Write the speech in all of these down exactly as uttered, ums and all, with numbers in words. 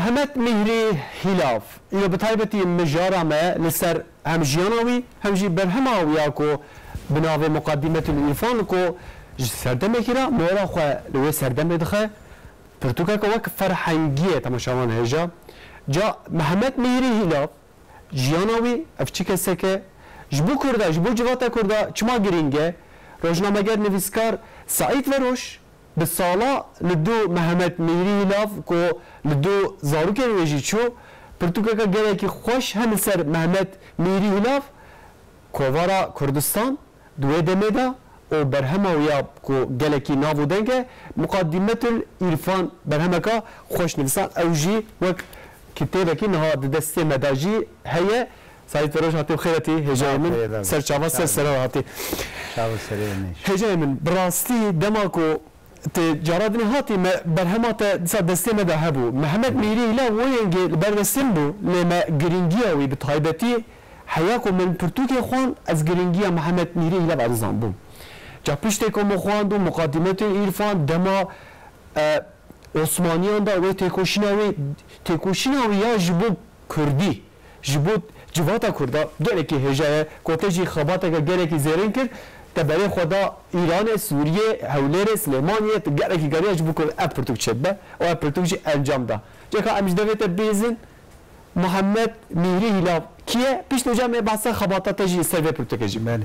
Mehmet Mîhrî Hîlav, îro bi taybetî mijara me li ser hem jiyana wî, hem jî berhema wî ya ku bi navê Muqaddimetul Îrfan ku ji serdemekî re mora xwe li wê serdemê dixe, pirtûkeke wek ferhengî ye temaşevan hêja. Ca Mehmet Mîhrî Hîlav, jiyana wî, ev çi kesek e, ji bo Kurda, ji bo civata Kurda çima girîng e? Rojnameger, nivîskar Saîd Veroş, bi sala li dû Mehmet Mîrî Hîlav ku li dû zarokên wê jî çû, pirtûkeke gelekî xweş hem li ser Mehmet Mîrî Hîlav, kovara Kurdistan, di wê demê de û berhema wî ya ku gelekî nav û deng e, Muqaddimetul Îrfan berhemeka xweş nivisan, ew jî wek kitêbekî niha di destê me de jî heye. Saîd Veroş hatî bi xêr hatî, hêjayê min. Ser çava ser sera hatî. Çava serê min. Hêjayê min, bi rastî dema ku tu cara dinê hatî me berhema te dîsa destê me de hebû. Mehmet Mîrî Hîlav wê yengê li ber destê min bû, lê me girîngiya wî bi taybetî heya ku min pirtûkê xwend, ez girîngiya Mehmet Mîrî Hîlav ez zanibûm. Ca piştê ku min xwend û Muqaddimetê Îrfan dema, e, Osmaniyan da wê têkoşîna wê, têkoşîna wê ya ji bo Kurdî, ji bo civata Kurda gelekî hêja ye. Ku te jî xebateke gelekî zêrîn kir, te berê xwe da Îranê, Sûriyê, Hewlêrê, Silêmaniyê, tu gelekî kariya ji bo ku ev pirtûk çêbibe û ev pirtûk jî encam da. Ceka em ji devê te bihîzin, Muhammed Mîhrî Hîlav kî ye? Pişt wêca em ê behsa xebata te jî ser vê pirtûkê jî. Belê.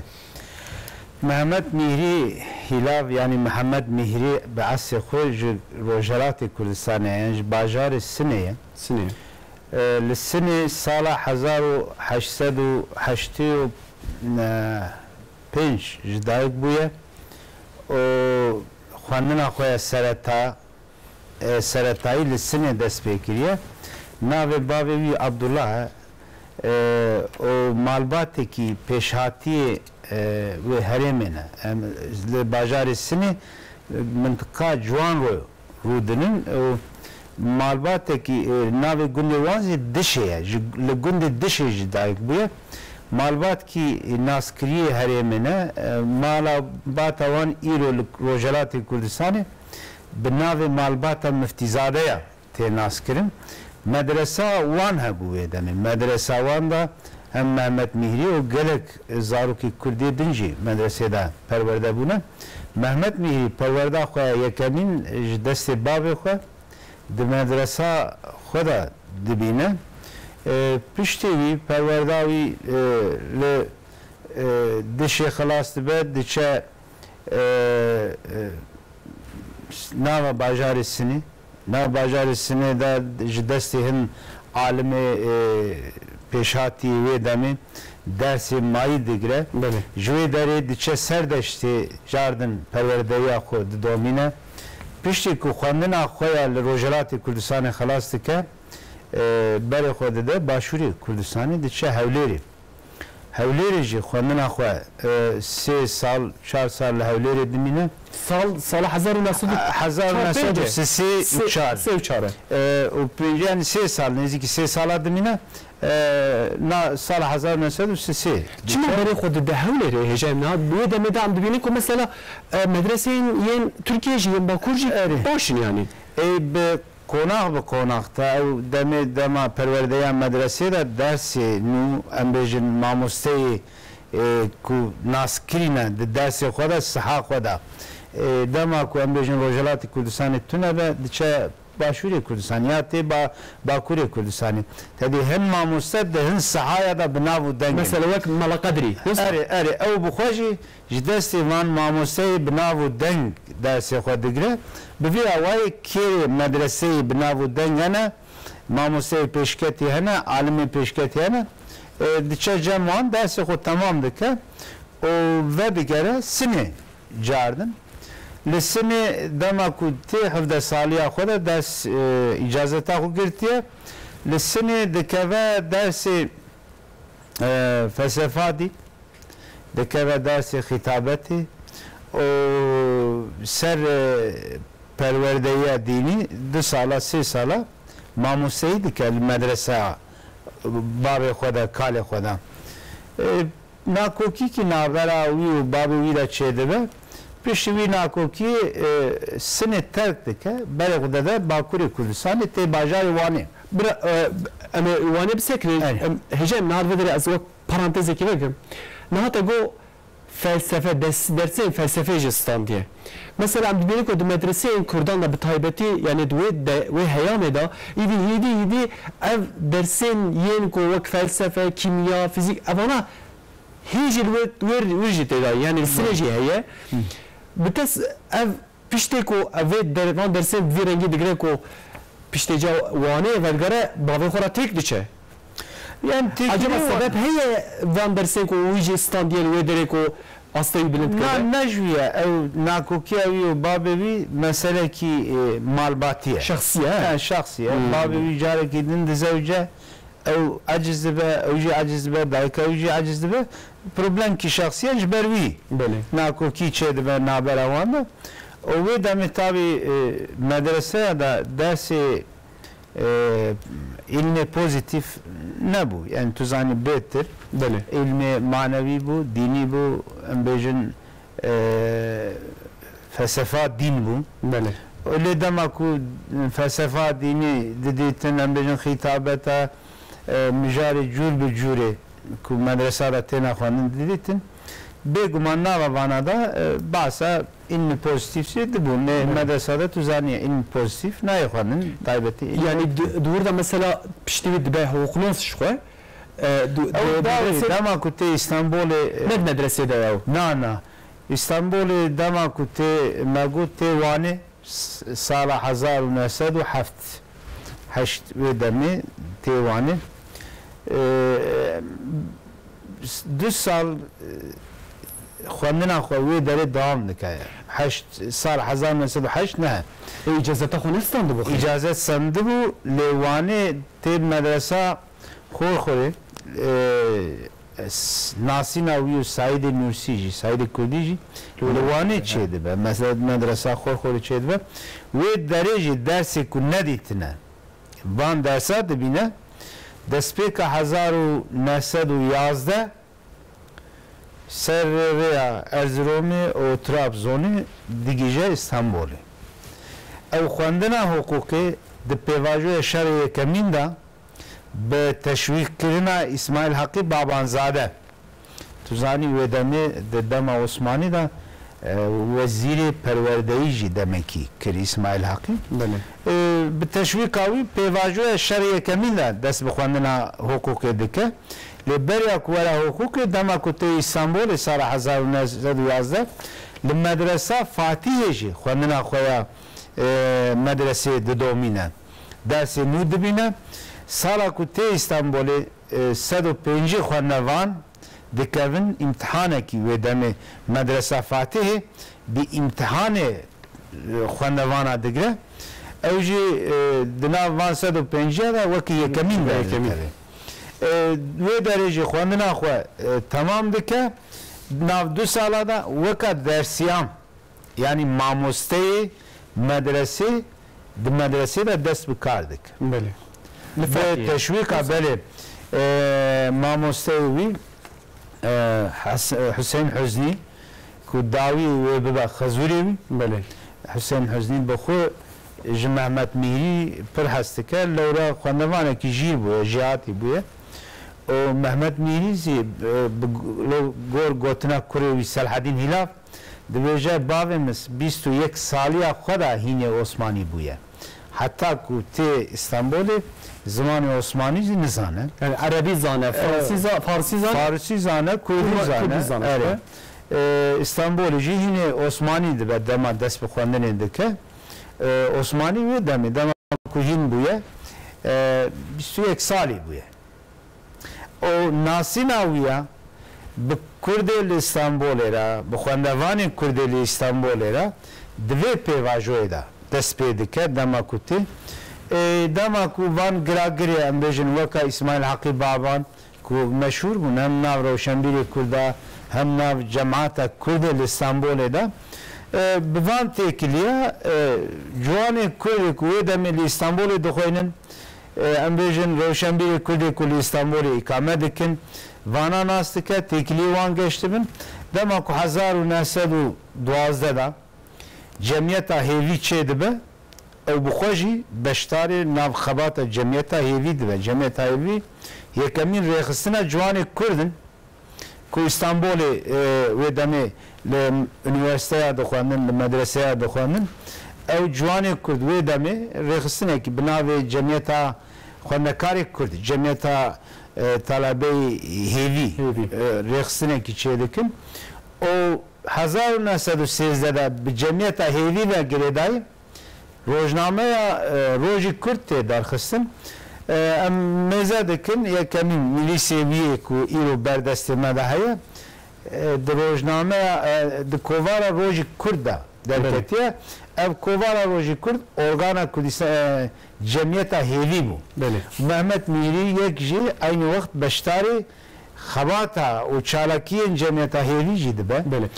Mehmet Mîhrî Hîlav, yanî Mihemed Mîhrî bi eslê xwe ji Rojhelatê Kurdistanê ye, ji bajarê Sinê ye. Sinê. E, li Sinê sala hezar û heşt sed û heştê û pênc ji dayik bûye û xwendina xwe ya sereta, e, seretayî li Sinê dest pê kiriye. Navê bavê wî Abdullah e, e, û malbatekî pêşhatiyê, e, wê herêmê ne. Em li bajarê Sinê, e, mintiqa Ciwanro rûdinin û malbatekî, e, navê gundê wan jî Dişê ye. Ji, li gundê Dişê jî dayik bûye. Malbatkî naskiriyê herêmê ne. E, mala bata wan îro li Rojhelatê Kurdistanê bi navê Malbata Miftîzadeya tê naskirin. Medresa wan hebû wê demê. Medresa wan de hem Mehmet Mîhrî û gelek zarokê Kurdê din jî medresê de perwerde bûne. Mehmet Mîhrî perwerda xwe yekemîn ji destê bavê xwe di medresa xwe de dibîne. E, piştê wî perwerda wî, e, li, e, Dişê xilas dibe, diçe, e, e, nava bajarê Sinê. Nav bajarê Sinê de ji destê hin alimê, e, pêşhatî wê demê dersê mayî digre. Belê. Ji wê derê diçe Serdeştê cardin perwerdeya xwe didomîne. Piştî ku xwendina xwe ya li Rojhilatê Kurdistanê xilas dike, e, berê xwe dide Başûrê Kurdistanê, diçe Hewlêrê. Hewlêrê jî xwendina xwe, e, sê sal, çar sal li Hewlêrê dimîne. Sal, sala hezar û neh sed û çar pênc e. Hezar û neh sed û sê û çar. Sê û çar e. E, û pênc, yanî sê sal, nêzîkî sê sala dimîne. E, na sala hezar û neh sed û sê. Çima berê xwe dide Hewlêrê hêjayê min? Ha, wê demê de em dibînin ku mesela, e, medreseyên yên Tirkiyê jî, yên Bakur jî baş in yanî. Ê, bi Qonax bi qonax te, ew demê dema perwerdeya medresê de dersê nû, em bêjin mamosteyê, e, ku naskirî ne di dersê xwe de, siha xwe de. E, dema ku em bêjin Rojhilatê Kurdistanê tune be, diçe Başûrê Kurdistanê ya tê ba-, Bakurê Kurdistanê. Tedî hin mamoste di hin sihaya de bi nav û deng in. Mesela wek Mela Qedrî. Erê, erê, ew bi xwe jî ji destê van mamosteyê bi nav û deng dersê xwe digire. Bi vî awayê kêrê medreseyê bi nav û deng hene, mamosteyê pêşketî hene, alimê pêşketî hene, e, diçe cem wan dersê xwe temam dike û vedigere Sinê cardin. Li Sinê dema ku tê hevdeh saliya xwe de ders, e, îcazeta xwe girtiye. Li Sinê dikeve dersê, e, felsefa dî. Dikeve dersê xîtabetê û ser, e, perwerdeya dînî du sala, sê sala mamosteyî dike li medresa bavê xwe de, kalê xwe de. E, nakokîkî navbera wî û bavê wî de çêdibe. Piştî wî nakokî, e, Sinê terk dike, berê xwe dide Bakurê Kurdistanê, tê bajarê Wanê. Bira, e, em ê Wanê bisekirin. Erê. Em, hêja em niha vê derê ez wek parantezekê vekim. Niha te got felsefe, des-, dersên felsefeyê jî standiye. Mesela em dibînin ku di medreseyên Kurdan de bi taybetî, yani di wê de, wê heyamê de, îdî hîdî hîdî ev dersên yên ku wek felsefe, kîmya, fîzîk, evana hê jî li wir, wir, wir jî tê de, yani li Sinê jî heye. Bi te s-, ev Piştê ku ev vê der-, van dersên bi vî rengî digire ku piştê ca Wanê vedigere bavê xwe re têk diçe. Yani têkilî Acaba wa- sebep heye van dersên ku wî jî standiye li wê derê ku astê wî bilind Na, keve? Ne ji wî ye. Ew nakokiya wî û babê wî meselekî, e, malbatî ye. Şexsî ye, he? Yani şexsî ye. Hmm. Babê wî carekî din dizewce, ew eciz dibe, ew jî eciz dibe, dayika wî jî eciz dibe. Problemkî şexsî ye ji ber wî. Belê. Nakokî çêdibe navbera wan de. Û wê demê tabî, e, medreseya de dersê, e, îlmê pozîtîf nebû. Yani tu zanî bêtir Belê. Îlmê manewî bû, dînî bû, em bêjin, e, felsefa dîn bû. Belê. Û lê dema ku felsefa dînî didîtin, em bêjin xîtabeta, e, mijarê cûr bi cûrê ku medresa de têne xwendin didîtin, bêguman nava vana de, e, bahsa îlmî pozîtîf jî dibû. Lê Belê. Medresa de tu zanî îlmî pozîtîf nayê xwendin, taybetî îlmî Yani di, di wir de mesela piştî wî dibe hiqûqnas ji xwe, E, du-, Ew du-, dawî, medrese dema ku tê Îstanbulê, e, ne di medresê de ye ew? Na, na. Îstanbulê dema ku tê, me got tê Wanê, s-, sala hezar û neh sed û heft, heşt wê demê tê Wanê. E, s-, du sal, e, xwendina xwe wê derê dewam dike. Heşt, sal hezar û neh sed û heşt ne. Ê, îcazeta xwe nestandibo xwe? Îcazet sendibû, lê Wanê tê medresa Xorxorê, e, s-, nasîna wî û Saîdê Nûrsî jî, Saîdê Kurdî jî li Wanê çêdibe. Mesela medresa Xorxorê çêdibe. Wê derê jî dersê ku nedîtine, van dersa dibîne. Destpêka hezar û neh sed û yazdeh ser rêya Erziromê û Trabzonê digihîje Îstanbolê. Ew xwendina hiqûqê di pêvajoya şerê yekemîn de bi teşwîqkirina Îsmaîl Heqî Babanzade, tu zanî wê demê di dema Osmanî de, e, wezîrê perwerdeyî jî demekî kir Îsmaîl Heqî. Belê. E, bi teşwîqa wî pêvajoya şerê yekemîn de dest bi xwendina hiqûqê dike. Lê beriya ku were hiqûqê, dema ku tê Îstanbolê sala hezar û neh sed û yazdeh, li medresa Fatihê jî xwendina xwe ya, e, medresê didomîne. Dersê nû dibîne. Sala ku tê Îstanbolê, e, sed û pêncî xwendevan dikevin îmtihanekî wê demê medresa Fatihê bi îmtihanê, e, xwendevana digre. Ew jî, e, di nav van sed û pêncî de wekî yekemîn Yekemîn. derdikeve. E, wê derê jî xwendina xwe, e, temam dike. Nav du sala de weka dersiyam, yanî mamosteyê medresê, di medresê de dest bi kar dike. Belê. Li Bi Fatihê. teşwîqa, belê, e, mamosteyê wî, e, Hes-, e, Huseyîn Huznî, ku dawî wê bibe xezûrê wî. Belê. Huseyîn Huznî bi xwe ji Mehmet Mîhrî pir hez dike. Lewra xwendevanekî jîr bûye, jêhatî bûye. Û Mehmet Mîhrî zî, e, bi go-, gor gotina kurê wî Selhedîn Hîlav, dibêje, bavê min bîst û yek saliya xwe de hînê Osmanî bûye. Heta ku tê Îstanbolê zimanê Osmanî jî nizane. Yani Erebî zane, E, Farsî za-, Farsî zane? Farsî zane, Kurdî Kurma-, zane. Kurdî zane, Erê. xwe. E, Îstanbolê jî hînê Osmanî dibe dema dest bi xwendinê dike. E, Osmanî wê demê, dema ku hîn bûye, e, bîst û yek salî bûye. Û nasîna wî ya bi Kurdê li Îstanbolê re, bi xwendevanên Kurdê li Îstanbolê re di vê pêvajoyê de dest pê dike, dema ku tê. Ê, dema ku van giragirê, em bêjin, weka Îsmaîl Heqî Baban, ku meşhûr bûn, hem nav rewşenbîrê Kurda, hem nav cemata Kurdê li Îstanbolê de, ê, bi van têkiliya, ê, ciwanê Kurdê ku wê demê li Îstanbolê dixweynin, e, em bêjin, rewşenbîrê Kurdê ku li Îstanbolê îkame dikin, vana nas dike, têkiliyê wan geş dibin. Dema ku hezar û neh sed û duwazdeh de cemiyeta hêvî çêdibe, Ew bi xwe jî beşdarê nav xebata Cemiyeta Hêvî dibe. Cemiyeta Hêvî yekemîn rêxistina ciwanê Kurd in ku Îstanbolê, e, wê demê li unîversîteya dixwendin, li medreseya dixwendin. Ew ciwanê Kurd wê demê rêxistinekî bi navê Cemiyeta Xwendekarê Kurd, Cemiyeta, e, Talebeyê Hêvî, Hêvî. E, rêxistinekî çêdikin. Û hezar û neh sed û sêzdeh de bi Cemiyeta Hêvî ve girêdayî rojnameya, e, Rojî Kurd tê derxistin. E, em mêze dikin, yekemîn nivîsê wî yê ku îro ber destê me de heye. E, di rojnameya, e, di kovara Rojî Kurd de Belê. derketiye. Ev kovara Rojî Kurd organa Kurdistan, e, Cemiyeta Hêvî bû. Belê. Mehmet Mîrî yek jî eynî wext beşdarê xebata û çalakiyên Cemiyeta Hêvî jî dibe. Belê.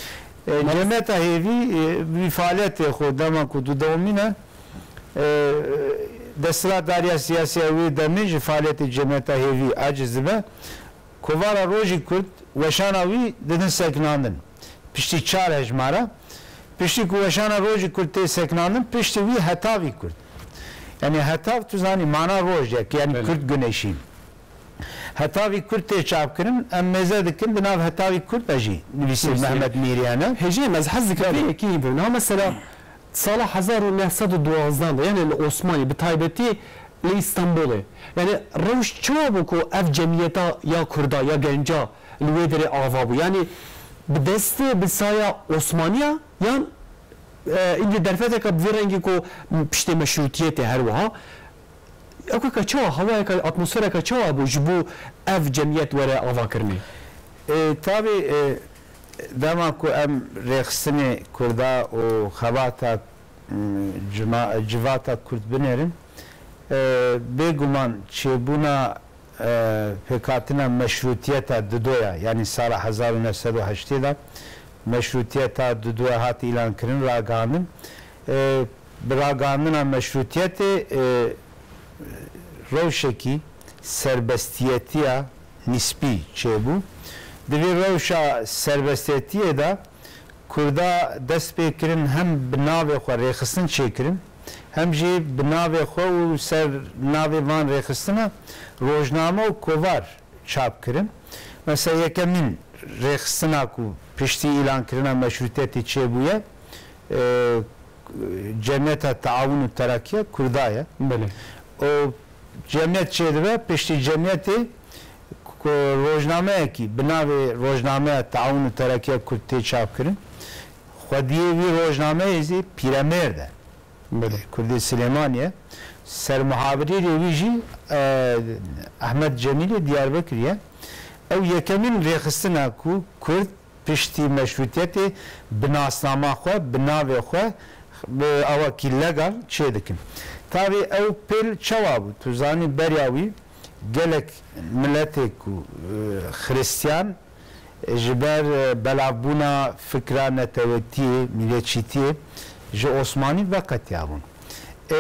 E, Cemiyeta Hêvî, e, vî faaliyetê xwe dema ku dudewmîne, e, desthilatdariya siyasiya wê demê ji faaliyetê Cemiyeta Hêvî aciz dibe. Kovara Rojî Kurd weşana wî didin sekinandin. Piştî çar hejmara, piştî ku weşana Rojî Kurd tê sekinandin, piştî wî Hetavî Kurd. Yanî hetav, tu zanî, mana roj ye, yanî Belê. Kurd güneşî. Hetavî Kurd tê çapkirin, em mêze dikin, di nav Hetavî Kurd de jî nivîsê Nivîsê. Mehmet Mîrî hene. Hejê, ez hez dikim Belê. vê yekê bibim. Ha, mesela, sala hezar û neh sed û duwazdeh de, yani li Osmanî, bi taybetî li Îstanbulê. Yani rewş çawa bû ku ev cemiyeta ya Kurda, ya genca li wê derê ava bû? Yani bi destê, bi saya Osmaniya, yan, e, îndî derfeteke bi vî rengî ku piştê meşrûtiyetê her wiha? Ew kaka çawa, hewayeka, atmosfereka çawa bû ji bo ev cemiyet were avakirinê? E, tabî, e, dema ku em rêxistinê Kurda û xebata, m, cima-, civata Kurd binêrin, e, bêguman çêbûna, e, pêkhatina meşrûtiyeta didoya, yanî sala hezar û neh sed û heştê de meşrûtiyeta didoya hat îlankirin, ragihandin. E, Bi ragihandina meşrûtiyetê, e, rewşekî serbestiyetiya nîspî çêbû. Di vê rewşa serbestiyetiyê de Kurda dest pê kirin hem bi navê xwe rêxistin çêkirin, hem jî bi navê xwe û ser navê van rêxistina rojname û kovar çap kirin. Mesela yekemîn rêxistina ku piştî îlankirina meşrûtiyetê çêbûye, e, Cemiyeta Teawun û Terakiya Kurda ye. Belê. Û cemiyet çêdibe, piştî cemiyetê ku rojnameyekî bi navê Rojnameya Teawun û Terakiya Kurd tê çapkirin. Xwediyê vî rojnameyê zî Pîremêrd e. Belê. Kurdê Silêmaniyê. Sermuhabirîrê wî jî, e, Ehmed Cemîlê Diyarbekirî ye. Ew yekemîn rêxistin e ku Kurd piştî meşrûtiyetê bi nasnama xwe, bi navê xwe, bi awakî legal çê dikin. Tabî ew pêl çawa bû? Tu zanî beriya wî gelek miletê ku, e, xiristiyan, ji ber, e, belavbûna fikra netewetiyê, mîletçîtiyê ji Osmanî veqetiyabûn. E,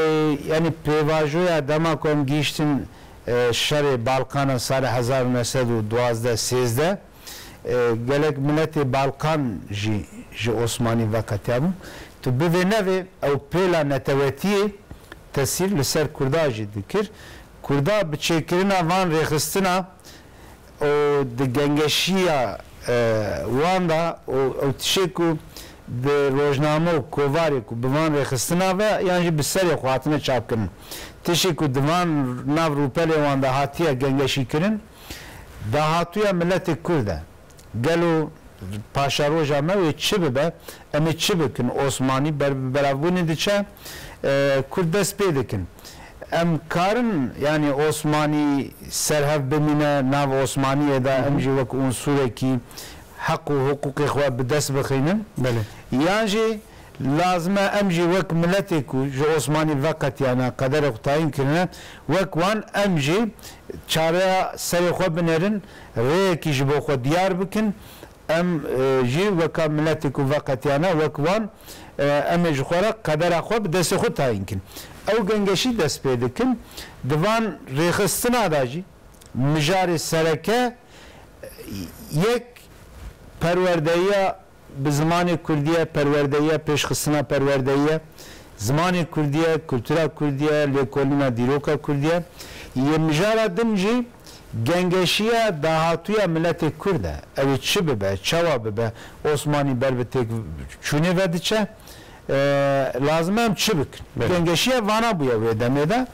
yanî pêvajoya dema ku em gihîştin, e, şerê Balkana salê hezar û neh sed û duwazdeh sêzdeh, e, gelek miletê Balkan jî ji Osmanî veqetiyabûn. Tu bivê nevê ew pêla netewetiyê tesîr li ser Kurda jî dikir. Kurda bi çêkirina van rêxistina û di gengeşiya, e, wan de û ew tişê ku di rojname û kovarê ku bi van rêxistina ve yan jî bi serê xwe hatine çapkirin. Tişê ku di van nav rûpelê wan de hatiye gengeşîkirin, dahatûya miletê Kurd e. Gelo paşeroja me wê çi bibe? Em ê çi bikin? Osmanî ber bi belavbûnê diçe, e, Kurd dest pê dikin. Em karin, yanî Osmanî serhev bimîne, nav Osmaniyê de em Hı hı. jî wek unsurekî heq û hiqûqê xwe bi dest bixînin. Belê. Yan jî lazim e em jî wek miletê ku ji Osmanî veqetiyane, qederê xwe tayîn kirine, wek wan em jî çareya serê xwe binêrin, rêyekî ji bo xwe diyar bikin. Em, e, jî weka miletê ku veqetiyane, wek wan, e, em ê ji xwe re qedera xwe bi destê xwe tayîn kin. Ew gengeşî dest pê dikin. Di van rêxistina de jî mijarê sereke, e, yek perwerdeyiya bi zimanê kurdî ye, perwerdeyiya pêşxistina perwerdeyî ye. Zimanê kurdî ye, kultura kurdî ye, lêkolîna dîroka kurdî ye. Yê mijara din jî gengeşiya dahatûya miletê kurd e. Ew ê çi bibe, çawa bibe, Osmanî ber bi têk çûnê ve diçe. E, lazim e em çi bikin? Belê. Gengeşiya vana bûye wê demê de.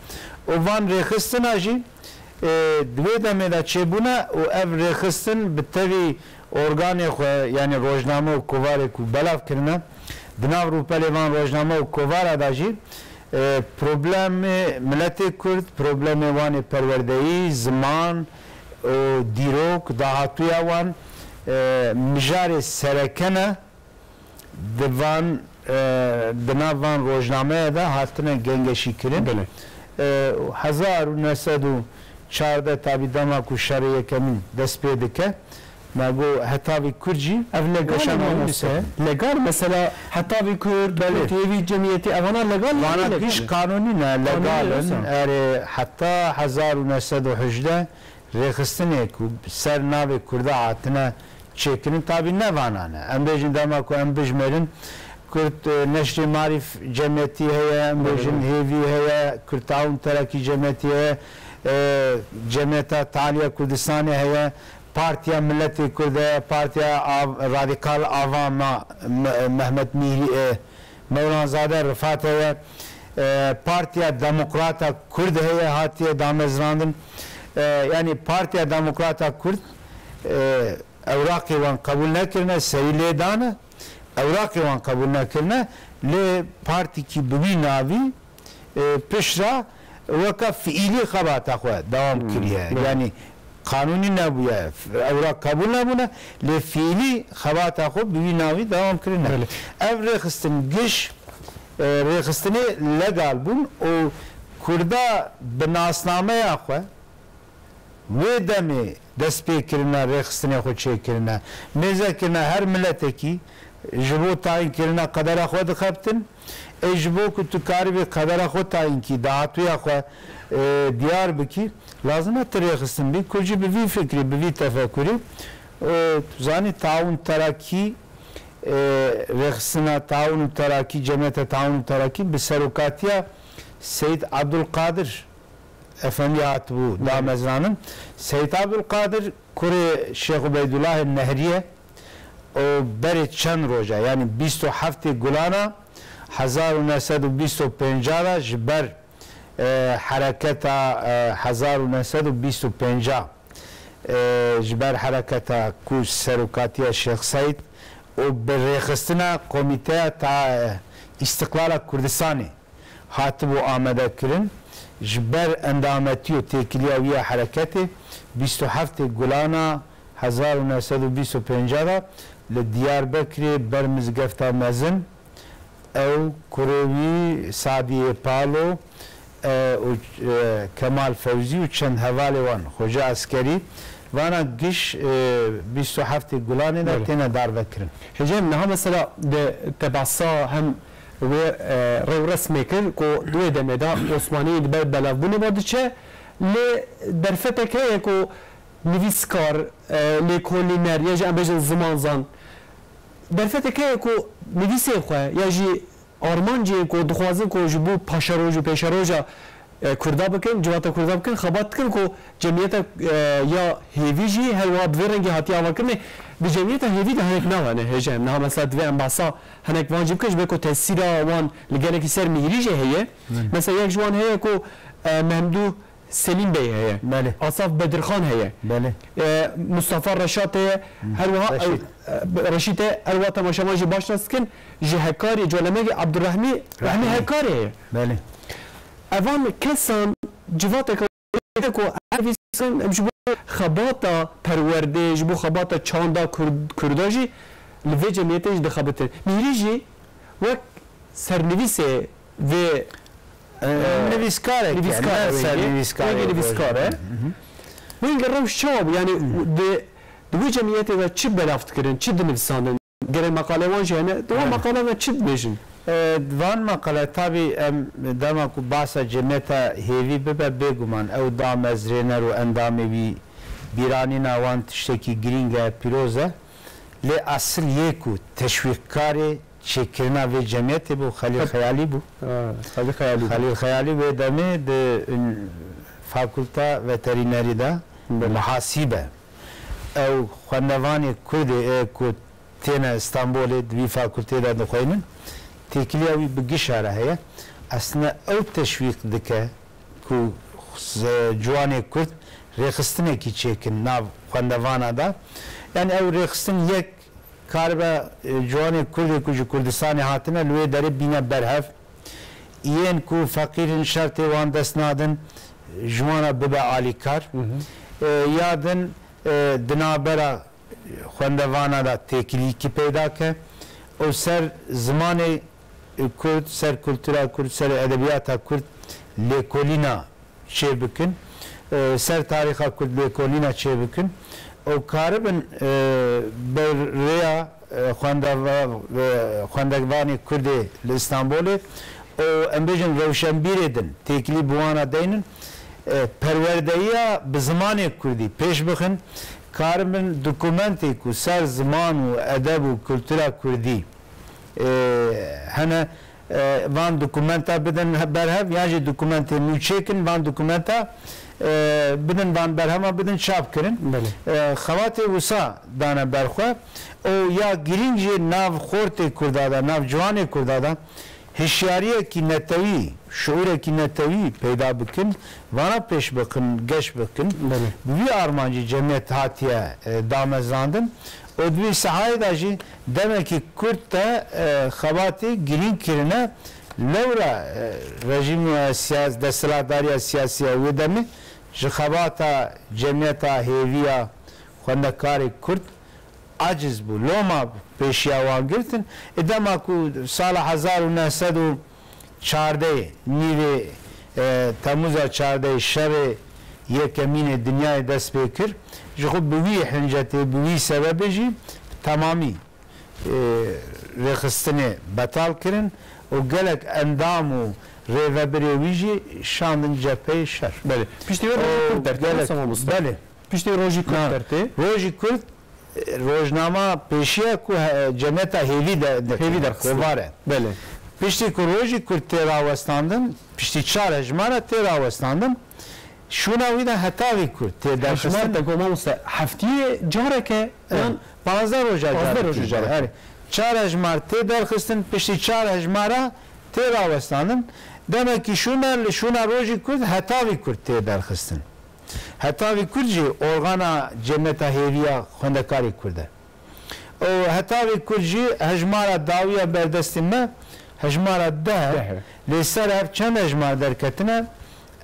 Û van rêxistina jî, e, di wê demê de çêbûne û ev rêxistin bi tevî organê xwe, yanî rojname û kovarê ku belav kirine, di nav rûpelê van rojname û kovara de jî, e, problemê miletê kurd, problemê wan ê perwerdeyî, ziman û dîrok, dahatûya wan, e, mijarê sereke ne. Di van, e, di nav van rojnameya de hatine gengeşîkirin. Belê. E, hezar û neh sed û çardeh tabî dema ku şerê yekemîn dest pê dike, me got heta vî kurd jî Ev legal e weşana mamoste. Legal, mesela heta vî kurd, Belê. Kurd hêvî cemiyetî, evana legal ne? Vana giş kanûnî ne, legal in. Erê, heta hezar û neh sed û hejdeh rêxistinê ku ser navê Kurda hatine çêkirin, tabî ne vana ne. Em bêjin dema ku em bijmêrin, Kurd, e, Neşrê Marîf Cemiyetî heye, em bêjin Hêvî heye, Kurd Taûn Terakî Cemiyetî heye, e, Cemiyeta Taliya Kurdistanê heye, Partiya Miletê Kurd heye, Partiya Av-, Radîkal Ava Ma-, Me-, Mehmet Mîhrî, e, Mewlanzade Rifat heye, e, Partiya Demokrata Kurd heye, hatiye damezrandin. E, yanî Partiya Demokrata Kurd, e, ewraqê wan qebûl nekirine, serî lê dane, ewraqê wan qebûl nekirine, lê partîkî bi wî navî, e, piştre weke fiîlî xebata xwe dewam kiriye. Belê. Yanî qanûnî nebûye, ewraq qebûl nebûne, lê fiîlî xebata xwe bi wî navî dewam kirine. Belê. Ev rêxistin giş, e, rêxistinê legal bûn û Kurda bi nasnameya xwe wê demê dest pê kirine, rêxistinê xwe çêkirine, mêze kirine her miletekî ji bo tayînkirina qedera xwe dixebtin. Ê ji bo ku tu karibî qedera xwe tayîn kî, dahatûya xwe, e, diyar bikî, lazim e tu rêxistin bî. Kurd jî bi vî fikrî, bi vî tefekurî, e, tu zanî Taûn Terakî, e, rêxistina Taûn û Terakî, Cemiyeta Taûn û Terakî bi serokatiya Seyîd Abdulkadir Efendî hatibû damezranin. Seyîd Abdulkadir kurê Şêx Ubeydulahê Nehrî ye û berê çend roja, yanî bîst û heftê Gulana hezar û neh sed û bîst û pênc de ji ber, e, hereketa, e, hezar û neh sed û bîst û pênc, e, ji ber hereketa ku serokatiya Şêx Seîd û bi rêxistina Komîteya ta-, Îstiqlala Kurdistanê hatibû amadekirin, ji ber endametî û têkiliya wî ya hereketê, bîst û heftê Gulana hezar û neh sed û bîst û pênc de li Diyarbekirê ber mizgefta mezin, ew, kurê wî Sadiyê Palo, e, û, e, Kemal Fewzî û çend hevalê wan, Xoca Eskerî, vana giş, e, bîst û heftê Gulanê de Belê. Têne darvekirin. Hêjayê min, niha mesela di tebasa hem wê, e, rêwresmê kir ku di wê demê de Osmanî di ber belavbûnê ve diçe, lê derfetek heye ku nivîskar, e, lêkolîner ya jî em bêjin zimanzan, derfetek heye ku nivîsê xwe ya jî armancê ku dixwazin ku ji bo paşeroj û pêşeroja, e, Kurda bikin, civata Kurda bikin, xebat dikin ku cemiyeta, e, ya hêvî jî her wiha bi vê rengî hatiye avakirinê. Di cemiyeta hêvî de hinek nava ne hêje. Niha mesela divê em behsa hinek van jî bikin, ji ber ku tesîra wan li gelekî ser Mîhrî jî heye. Hı. Mesela yek ji wan heye ku, e, Mehmdû Selîm Bey heye. Belê. Asaf Bedirxan heye. Belê. E, Mustafa Reşat heye. Hı. Her wiha Reşîd. Ew, e, Reşîd heye. Her wiha temaşevan jî baş nas dikin. Ji Hekarê, Colemegê Abdurrahmî, Rehmî Rehmî. Hekarê heye. Belê. Evan kesan civateke ku her vîsan em ji bo xebata perwerdê, ji bo xebata çanda Kurd-, Kurda jî li vê cemiyetê jî dixebitin. Mîhrî jî wek sernivîsê vê, Ee, e, nivîskarek e, nivîskar ne e wengê, sernivîskarê wengê nivîskar e. Hı hı. Wengê rewş çawa bû? Yani Hı. di, di wê cemiyetê de çi belav dikirin, çi dinivîsandin? Gerek meqale wan jî hene. Di wan Hı. meqale de çi dibêjin? Ee, di van meqale tabî em dema ku basa cemiyeta hêvî bibe, bêguman ew damezrêner û endamê wî bîranîna wan tiştekî girîng e, pîroz e. Lê esil yê ku teşwîqkarê çêkirina vê cemiyetê bû, Xelîl Xeyalî bû. Ha, Xelîl Xeyalî bû. Xelîl Xeyalî wê demê di, ün, fakulta veterînerî de Belê. muhasîb e. Ew xwendevanê Kurdê ê ku têne Stenbolê di vî fakultê de dixweynin, têkiliya wî bi gişa re heye. Esne ew teşwîq dike ku z-, ciwanê Kurd rêxistinekî çêkin nav xwendevana de. Yani ew rêxistin yek karibe, e, ciwanê Kurdê ku ji Kurdistanê hatine li wê derê bîne berhev. Yên ku feqîr in, şertê wan dest nadin, ji wan re bibe alîkar. Hı hı. E, ya din, e, di navbera xwendevana de têkilîkî peyda ke û ser zimanê Kurd, ser kultura Kurd, ser edebiyata Kurd lêkolîna çêbikin, e, ser tarîxa Kurd lêkolîna çêbikin û karibin, e, bi rêya, e, xwendeva-, e, xwendevanê Kurdê li Stenbolê û em bêjin rewşenbîrê din têkilî bi wana deynin, e, perwerdeyiya bi zimanê Kurdî pêş bixin, karibin dokumentê ku ser ziman û edeb û kultura Kurdî e, hene, e, van dokumenta bidin he-, berhev, yan jî dokumentê nû çêkin, van dokumenta, e, bidin, van berhema bidin çap kirin. Belê. E, xebatê wisa dane berxwe û ya girîng jî nav xortê Kurda de, nav ciwanê Kurda de hişyariyekî netewî, şiûrekî netewî peyda bikin, vana pêş bikin, geş bikin. Belê. Bi vî armancî cemiyet hatiye, e, damezrandin û di vî sahayê de jî demekî kurt de, e, xebatê girîng kirine. Lewra, e, rejîm, e, siyas-, desthilatdariya siyasî ya wê demê ji xebata cemiyeta hêvî ya xwendekarê kurd aciz bû. Loma bû, pêşiya wan girtin. Ê dema ku sala hezar û neh sed û çardeh nîvê, e, Temûza çardeh şerê yekemînê dinyayê dest pê kir, ji xwe bi wî hincetê, bi wî sebebê jî temamî, e, rêxistinê betal kirin û gelek endam û rêvebirê wî jî şandin cepheyê şer. Belê. Piştî wê rojî Û Kurd dertê, gelek, mamoste. Belê. Piştî rojî Kurd Na, dertê. Rojî Kurd, e, rojnama pêşiya ku he-, cemeta hêvî de, de Hêvî derxistin. Kovar e. Belê. Piştî ku rojî Kurd tê rawestandin, piştî çar hejmara tê rawestandin, şûna wî de heta vî Kurd tê derxistin. Hejmar te got mamoste, heftiyê careke Evet. yan Panzdeh roja Panzdeh careke. roja careke. Erê. Çar hejmar tê derxistin, piştî çar hejmara tê rawestandin. Demekî şûna li şûna rojî Kurd heta vî Kurd tê derxistin. Heta vî Kurd jî organa cemeta hêviya xwendekarê Kurd e. Û heta vî Kurd jî hejmara dawiya berdestê me hejmara deh e. Deh e. Lê ser ev çend hejmar derketine,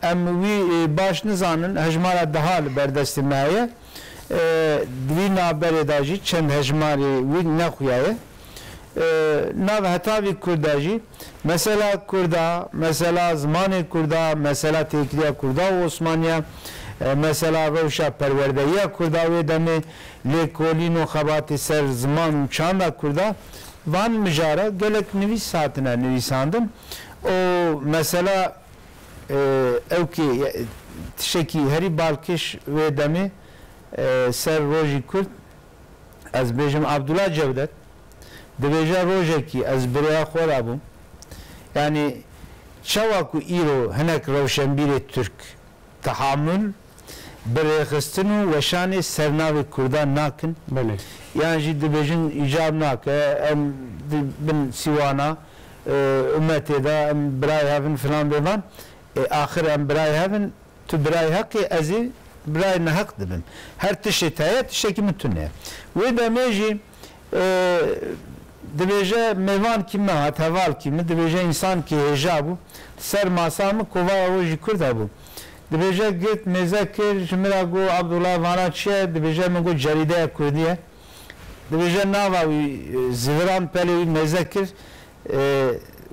em wî, e, baş nizanin, hejmara deha li ber destê me heye. E, di vî navberê de jî çend hejmarê wî nexuyaye. E, nav heta vî Kurda jî, mesela Kurda, mesela zimanê Kurda, mesela têkiliya Kurda û Osmaniya, e, mesela rewşa perwerdeyiya Kurda wê demê, lêkolîn û xebatê ser ziman û çanda Kurda, van mijara gelek nivîs hatine nivîsandin. Û mesela, e, ew kê, tiştekî herî balkêş wê demê, e, ser rojî Kurd, ez bêjim Abdullah Cevdet, dibêje rojekî ez bi rêya xwe re bûm. Yanî çawa ku îro hinek rewşenbîrê Tirk tehamul bi rêxistin û weşanê ser navê Kurdan nakin. Belê. Yan jî dibêjin îcab nake, em di bin sîwana, e, umetê de em birayê hev in filan bêvan. E, axir em birayê hev in, tu birayê heq î, ez ê birayê neheq dibim. Her tiştê te ye, tiştekî min tune ye. Wê demê jî, e, dibêje mêvan kî min hat, heval kî min, dibêje însan kî hêja bû, ser masa min kovara rojî Kurd hebû. Dibêje girt mêze kir, ji min re got, Abdullah, vana çi ye? Dibêje min got, cerîdeya Kurdî ye. Dibêje nava wî, e, ziviran pelê wî mêze kir. E,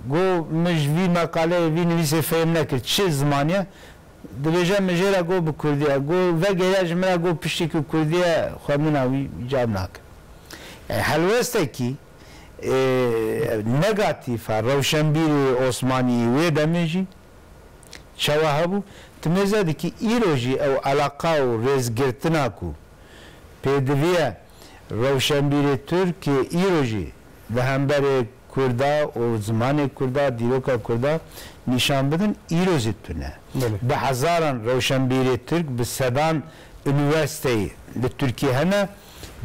got, min ji vî meqaleyê, vî nivîsê fehm nekir. Çi zimanî ye? Dibêje min jê re got bi kurdî ye. Got, vegeriya ji min re got piştî ku kurdî ye, xwendina wî îcab nake. E, helwestekî, e, negatîf a rewşenbîrê Osmanî wê demê jî çawa hebû? Tu mêze dikî îro jî ew eleqa û rêzgirtina ku pêdiviye rewşenbîrê Tirkê îro jî li hemberê Kurda û zimanê Kurda, dîroka Kurda nîşan bidin, îro jî tune. Belê. Bi hezaran rewşenbîrê Tirk, bi sedan unîversîteyê li Tirkiyê hene,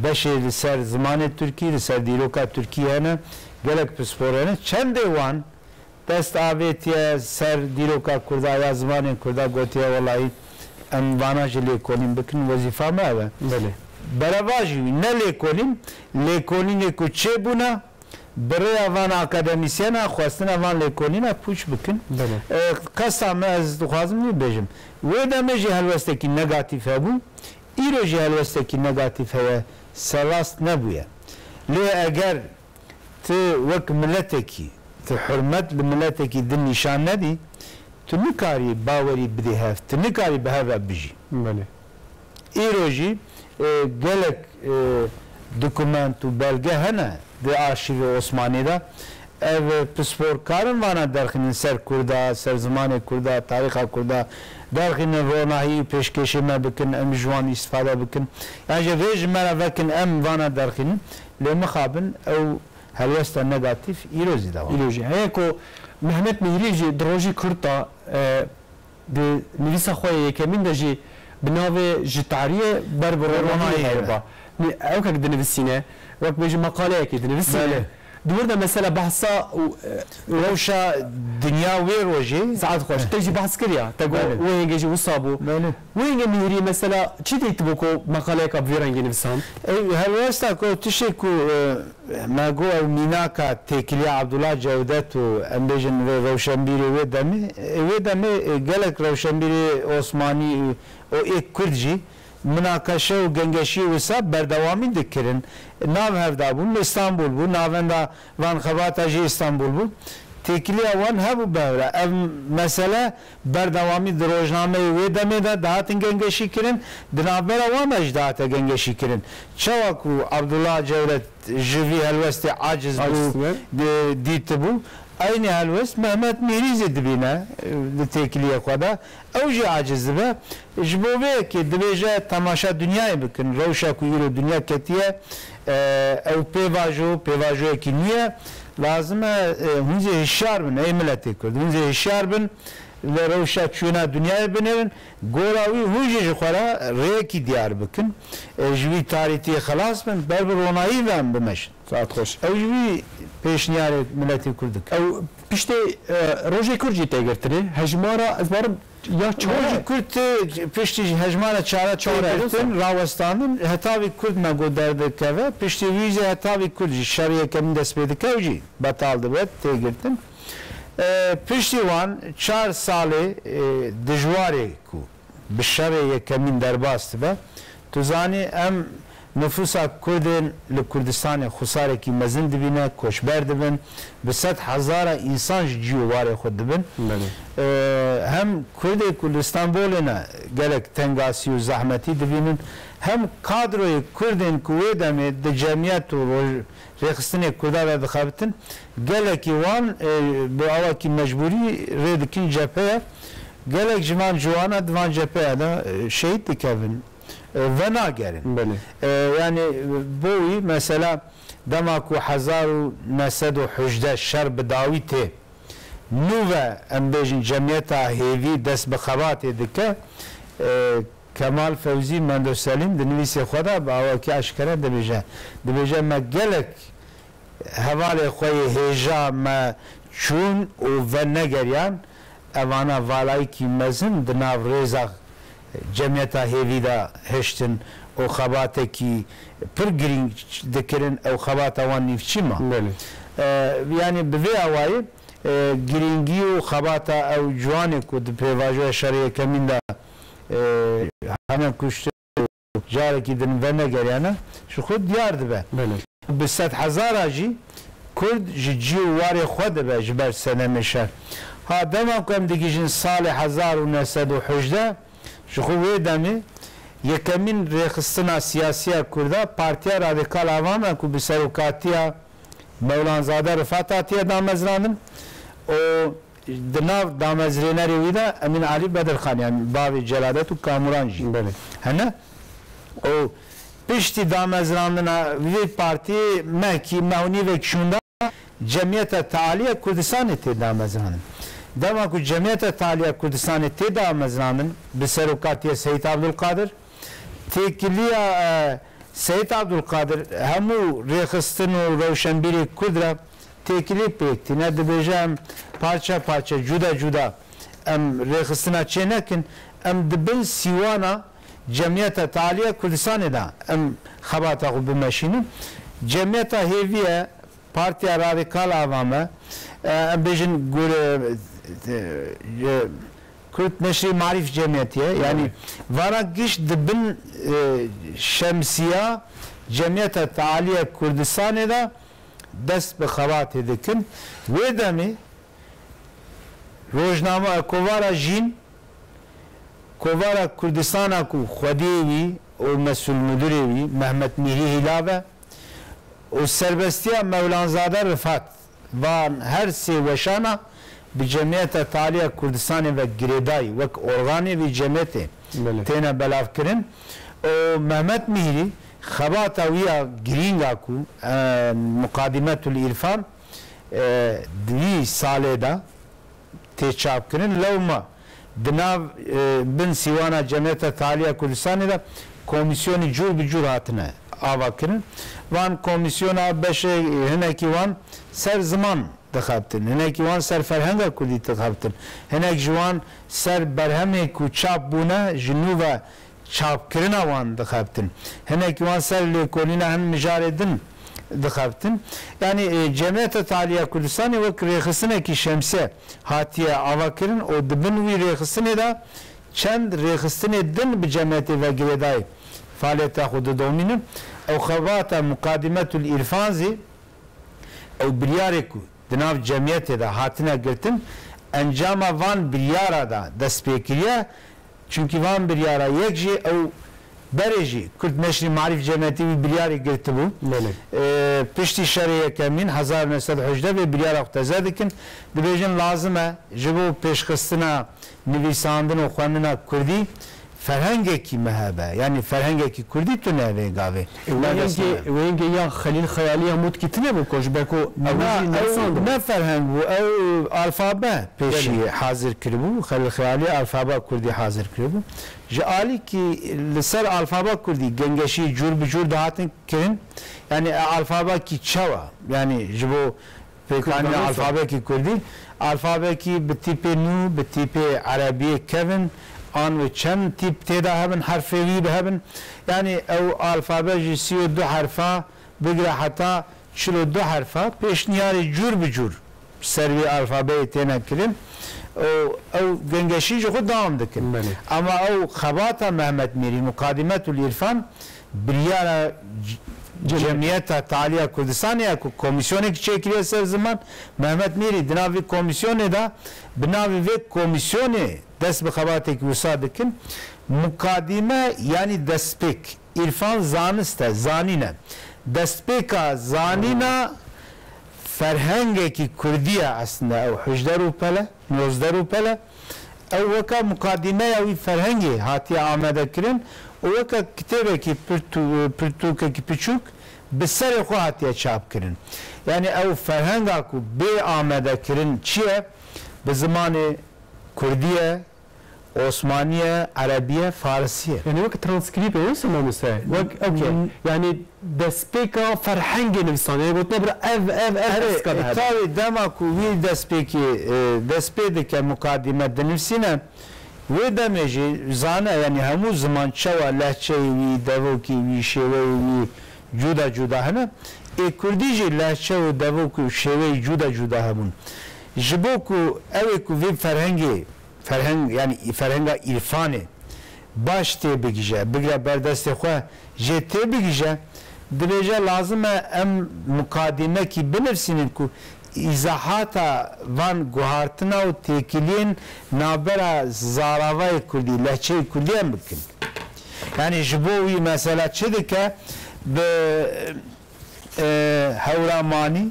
beşê li ser zimanê Tirkî, li ser dîroka Tirkî hene, gelek pispor hene. Çendê wan dest avêtiye ser dîroka Kurda ya zimanên Kurda, gotiye, welahî em vana jî lêkolîn bikin, wezîfa me ev e. Belê. Berevajî wî ne lêkolîn, lêkolînê ku çêbûne, bi rêya van akademîsyena xwestine van lêkolîna pûç bikin. Belê. E, qesta me ez dixwazim wî bêjim. Wê demê jî helwestekî negatîf hebû, îro jî helwestekî negatîf heye, serrast nebûye. Lê eger tu wek miletekî, tu hurmet li miletekî din nîşan nedî, tu nikarî bawerî bidî hev, tu nikarî bi hev re bijî. Belê. Îro jî, e, gelek, e, dokument û belge hene di arşîvê Osmanî de. Ev, e, pispor karin vana derxînin ser Kurda, ser zimanê Kurda, tarîxa Kurda, derxînin ronahî û pêşkêşê me bikin, em ji wan îstifade bikin. Yan jî rê ji me re vekin, em vana derxînin. Lê mixabin ew helwesta negatîf îro zî dewam. Îro jî heye ku Mehmet Mîhrî jî di rojî Kurd de, e, di nivîsa xwe yê yekemîn de jî bi navê Ji Tariyê Ber bi Ronahiyê heye ba. Nî-, ewkek dinivîsîne, wek bêjî meqaleyekê dinivîsîne. Belê. Di wir de mesela behsa û, e, Rewşa dinya wê rojê. Saet xweş. Te jî behs kiriya. Te got, belê, wê hêngê jî wisa bû. Belê. Wê hêngê Mîhrî mesela çi dîtibû ku meqaleyeka bi vî rengî nivisand? Ew helwesta ku tiştê ku, e, me got ew mînaka têkiliya Abdullah Cewdet û em bêjin vê rewşenbîrê wê demê, e, wê demê, e, gelek rewşenbîrê Osmanî û êk Kurd jî minaqeşe û gengeşiyê wisa berdewamî dikirin. Nav hev de bûn, li Îstanbul bû, navenda van xebata jî Îstanbul bû. Têkiliya wan hebû bi hev re. Ev mesele berdewamî di rojnameyê wê demê de dihatin gengeşî kirin, di navbera wan de jî dihate gengeşî kirin. Çawa ku Abdullah Cewdet ji vî helwestê aciz bû, aciz bû, di-, dîtibû, eynî helwest Mehmet Mîhrî zî dibîne, e, di têkiliyê xwe de. Ew jî aciz dibe. Ji bo vê yekê dibêje temaşa dinyayê bikin. Rewşa ku îro dinya ketiye, e, ew pêvajo, pêvajoyekî nû ye. Lazim e, e, hûn zî hişyar bin, ey miletê Kurd. Hûn zî hişyar bin, li rewşa çûna dinyayê binêrin. Gora wî hûn jî ji xwe re rêyekî diyar bikin. E, ji wî tarîtiyê xelas bin, ber bi ronahî ve em bimeşin. Saet xweş. Ew jî wî pêşniyarê miletê Kurd dike. Ew piştê, e, rojê Kurd jî tê girtinê. Hejmara, ez barim ya çar e. Rojê Kurd tê piştî jî hejmara çar e tê girtin, rawestandin. Heta vî Kurd me got derdikeve. Piştî wî jî heta vî Kurd jî şerê yekemîn dest pê dike û jî betal dibe, tê girtin. E, piştî wan çar salê, e, dijwarê ku bi şerê yekemîn derbas dibe. Tu zanî, em nifûsa Kurdên li Kurdistanê xwesarekî mezin dibîne, koçber dibin, bi sed hezara însan ji cî û warê xwe dibin. Belê. Ee, hem Kurdê ku li Stenbolê ne gelek tengasî û zehmetî dibînin, hem kadroyê Kurdên ku wê demê di cemiyet û roj-, rêxistinê Kurda de dixebitin, gelekî wan, e, bi awakî mecbûrî rê dikin cepheye. Gelek ji van ciwana di van cepheya de, e, şehîd dikevin, e, venagerin. Belê. E, yanî, e, bo wî mesela dema ku hezar û neh sed û hejdeh şer bi dawî tê, nû ve em bêjin cemiyeta hêvî dest bi xebatê dike, e, Kemal Fewzî Mendo Selîm di nivîsê xwe de bi awakî eşkere dibêje. Dibêje me gelek hevalê xwe yê hêja me çûn û venegeriyan, evana valayîkî mezin di nav rêza cemiyeta hêvî de hiştin û xebatekî pir girîng dikirin, ew xebata wan nîvçî ma. Belê. E, yanî bi vê awayî, e, girîngî û xebata ew ciwanê ku di pêvajoya şerê yekemîn de, e, hene kuştin, carekî din venegeriyane, ji xwe diyar dibe. Belê. Bi sedhezara jî Kurd ji cî û warê xwe dibe ji ber sedemê şer. Ha, dema ku em digihîjin salê hezar û neh sed û hejdeh, ji xwe wê demê yekemîn rêxistina siyasî ya Kurda, Partiya Radîkal Avam e ku bi serokatiya Mewlanzade Rifat hatiye damezrandin û di nav damezrênerê wî de Emîn Alî Bedirxan, yanî bavê Celadet û Kamuran jî, belê, hene. Û piştî damezrandina vê partiyê mehkî, meh û nîvek şûnda, Cemiyeta Tealiya Kurdistanê tê damezinandin. Dema ku Cemiyeta Tealiya Kurdistanê tê damezinandin, bi serokatiya Seyîd Abdulkadir, têkiliya, e, Seyîd Abdulkadir hemû rêxistin û rewşenbîrê Kurd re têkilî pêk tîne. Dibêje, em parçe parçe, cuda cuda em rêxistina çê nekin, em di bin sîwana Cemiyeta Tealiya Kurdistanê de em xebata xwe bimeşînin. Cemiyeta hêvî ye, Partiya Radîkal ava me, e, em bêjin gur-, e, e, Kurd Neşrî Marîf Cemiyetiye. Yanî Evet. vana giş di bin, e, şemsiya Cemiyeta Tealiya Kurdistanê de dest bi xebatê dikin. Wê demê rojname, kovara Jîn, kovara Kurdistana ku xwediyê wî û mesûlmudurê wî Mehmet Mîhrî Hîlav e û serbestiya Mewlanzade Rifat, van her sê weşana bi Cemiyeta Tealiya Kurdistanê ve girêdayî, wek organê vî cemiyetê Belê. têne belavkirin. Û Mehmet Mîhrî xebata wî ya girîng a ku, e, Muqadimetul Îrfan, e, di wî salê de tê çapkirin. Lewma di nav, e, bin sîwana Cemiyeta Tealiya Kurdistanê de komîsyonî cûr bi cûr hatine avakirin. Van komîsyona beşê hinekî wan ser ziman dixebtin, hinekî wan ser ferhenga kurdî dixebtin, hinek ji wan ser berhemê ku çap bûne ji nû ve çapkirina wan dixebtin. Hinekî wan ser lêkolîna hin mijarê din dixebtin. Yanî, e, Cemiyeta Tealiya Kurdistanê wek rêxistinekî şemsiye hatiye avakirin û di bin wî rêxistinê de çend rêxistinê din bi cemiyetê ve girêdayî faaliyeta xwe didomînin. Ew xebata Muqadimetul Îrfan zî ew biryarê ku di nav cemiyetê de hatine girtin, encama van biryara de dest pê kiriye. Çunkî van biryara yek jî ew berê jî Kurd Neşrî Marîf Cemiyetî wî biryarê girtibû. Belê. Ee, piştî şerê yekemîn hezar neh sed û hejdeh vê biryara xwe teze dikin. Dibêjin lazim e ji bo pêşxistina nivîsandin û xwendina kurdî ferhengekî me hebe. Yanî ferhengekî kurdî tune vê gavê. E, wê yengê, wê yengê ya Xelîl Xeyalî ya Motkî tune bû ku ji ber ku ew Na, jî ew nivîsandibû. Ne ferheng bû, ew alfabe pêşî Belê. hazir kiribû. Xelîl Xeyalî alfaba kurdî hazir kiribû. Ji alîkî li ser alfaba kurdî gengeşî cûr bi cûr dihatin kirin. Yanî, e, alfabekî çawa? Yanî ji bo pêkanîna Kurdî alfabekî kurdî, alfabekî bi tîpê nû, bi tîpê erebiyê kevin, an wê çend tîp tê de hebin, herfê wî bi hebin. Yanî ew alfabe ji sî û du herfa bigire heta çil û du herfa pêşniyarê cûr bi cûr ser vê alfabeyê têne kirin û ew gengeşî ji xwe dewam dikin. Belê. Ama ew xebata Mehmet Mîrî, Muqadimetul Îrfan, biryara c-, Cemiyet. Cemiyeta Tealiya Kurdistanê ya ku komîsyonekî çêkiriye ser ziman, Mehmet Mîrî di nav vê komîsyonê de, bi navê vê komîsyonê dest bi xebatekî wisa dikin. Mukadîme, yanî destpêk. Îrfan zanist e, zanîn e. Destpêka zanîna ferhengekî kurdî ye aslında ew hejde rûpel e, nozdeh rûpel e. Ew weke mukadîmeya wî ferhengê hatiye amadekirin û weke kitêbekî pirtû-, pirtûkekî piçûk bi serê xwe hatiye çapkirin. Yanî ew ferhenga ku bê amadekirin çi ye? Bi zimanê kurdî ye, Osmaniye, Erebiye, Farisiye. Yani wek transkrîp e, wisa mamoste? Wek, okey. Hmm. Yani destpêka ferhengê nivîsandinê, yani gotine bir ev, ev, ev, Erê, eska e, dihebe. Tabii dema ku wî destpêkê, e, destpê dike mukadîme dinivîsîne, wê demê jî zane, yani hemû ziman çawa lehçeyê wî, devokê wî, şêweyê wî cuda cuda hene. Ê kurdî jî lehçe û devok û şêweyê cuda cuda hebûn. Ji bo ku ew ê ku vê ferhengê ferheng, yani ferhenga îrfanê baş tê bigije, bigire ber destê xwe, jê tê bigije, dibêje lazim e em mukadîmekî binivîsînin ku îzahata van guhartina û têkiliyên navbera zaravayê kurdî, lehçeyê kurdî em bikin. Yani ji bo wî mesela çi dike? Bi, e, hewramanî,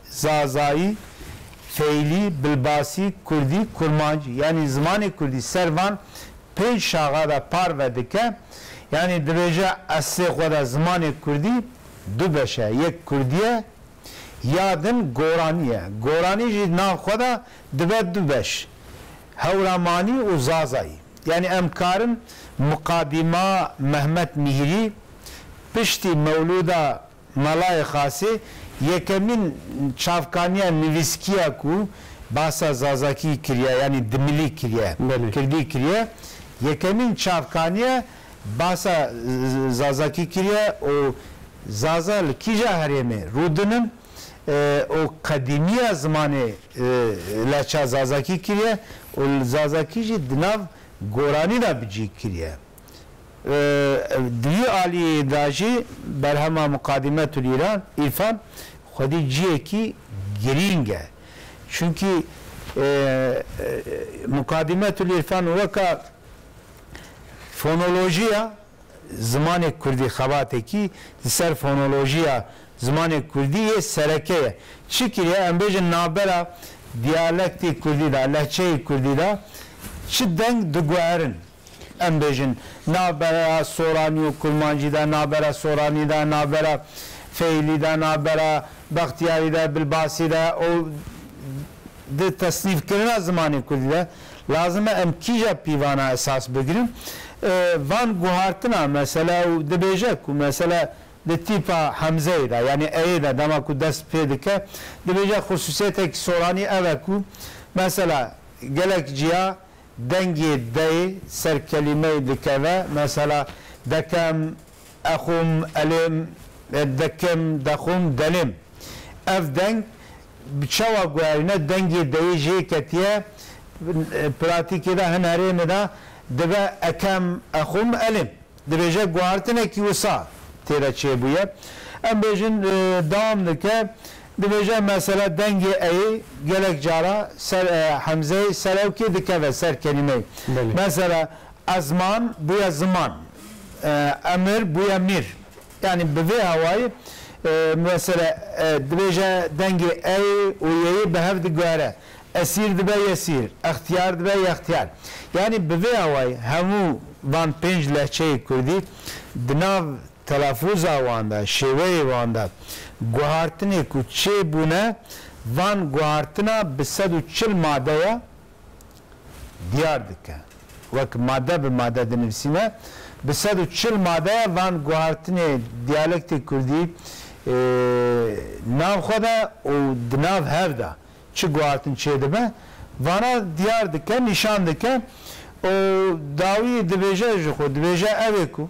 Zazayî, Feylî, Bilbasî, Kurdî, Kurmancî, yanî zimanê kurdî ser van pênc şaxa de parve dike. Yanî dibêje eslê xwe de zimanê kurdî du beş e. Yek kurdî ye, Ya din goranî ye. Goranî jî nav xwe de dibe du beş. Hewramanî û Zazayî. Yanî em karin Muqadîma Mehmet Mîhrî piştî Mewlûda Melayê Xasê yekemîn çavkaniya nivîskiya ku basa Zazakî kiriye, yanî dimilî kiriye, Belê. Kirdî kiriye. Yekemîn çavkaniye basa Z-, Zazakî kiriye û Zaza li kîja herêmê rûdinin, e, û qedîmiya zimanê, e, lehça Zazakî kiriye û li Zazakî jî di nav goranî de bi cî kiriye. E, di vî alî de jî berhema Muqadîmetul Îran, Îrfan xwedî cihekî girîng e. Çunkî, e, e, Muqadîmetul Îrfan weka fonolojiya zimanê kurdî xebatekî li ser fonolojiya zimanê kurdî yê sereke ye. Çi kiriye? Em bêjin navbera diyalektê kurdî de, lehçeyê kurdî de çi deng diguherin? Em bêjin navbera soranî û kurmancî de, navbera soranî de, navbera feylî de, navbera bextiyarî de, bilbasî de û di tesnîfkirina zimanê kurdî de lazim e em kîja pîvana esas bigirin. E, van guhartina mesela û dibêje ku mesela di tîpa hemzeyê de, yanî eyê de dema ku dest pê dike, dibêje xusûsiyetek soranî ev e ku mesela gelek ciya dengê deyê ser kelîmeyê dikeve. Mesela dekem, exum, elim, e, dekim, dexum, delim. Ev deng bi çawa guherîne dengê deyê jê ketiye, e, pratîkê de hin herêmê de dibe ekem, exum, elim. Dibêje guhartinekî wisa tê de çêbûye. Em bêjin, e, dewam dike. Dibêje mesela dengê eyê gelek cara ser, e, hemzeyê ser ewkê dikeve ser kelîmeyê. Belê. Mesela ezman bûye ziman. E, emir bûye mîr. Yanî bi vê hawayî, e, mesela, e, dibêje dengê ey û yeyê bi hev diguhere. Esîr dibe yesîr, extiyar dibe yextiyar. Yanî bi vê hawayî hemû van pênc lehçeyê kurdî di nav telafûza wan de, şêweyê wan de guhartinê ku çêbûne, van guhartina bi sed û çil madeya diyar dike. Wek made bi made dinivîsîne, bi sed û çil madeya van guhartinê diyalektê kurdî, e, nav xwe de û di nav hev de çi guhartin çêdibe, vana diyar dike, nîşan dike û dawî dibêje ji xwe, dibêje ew ê ku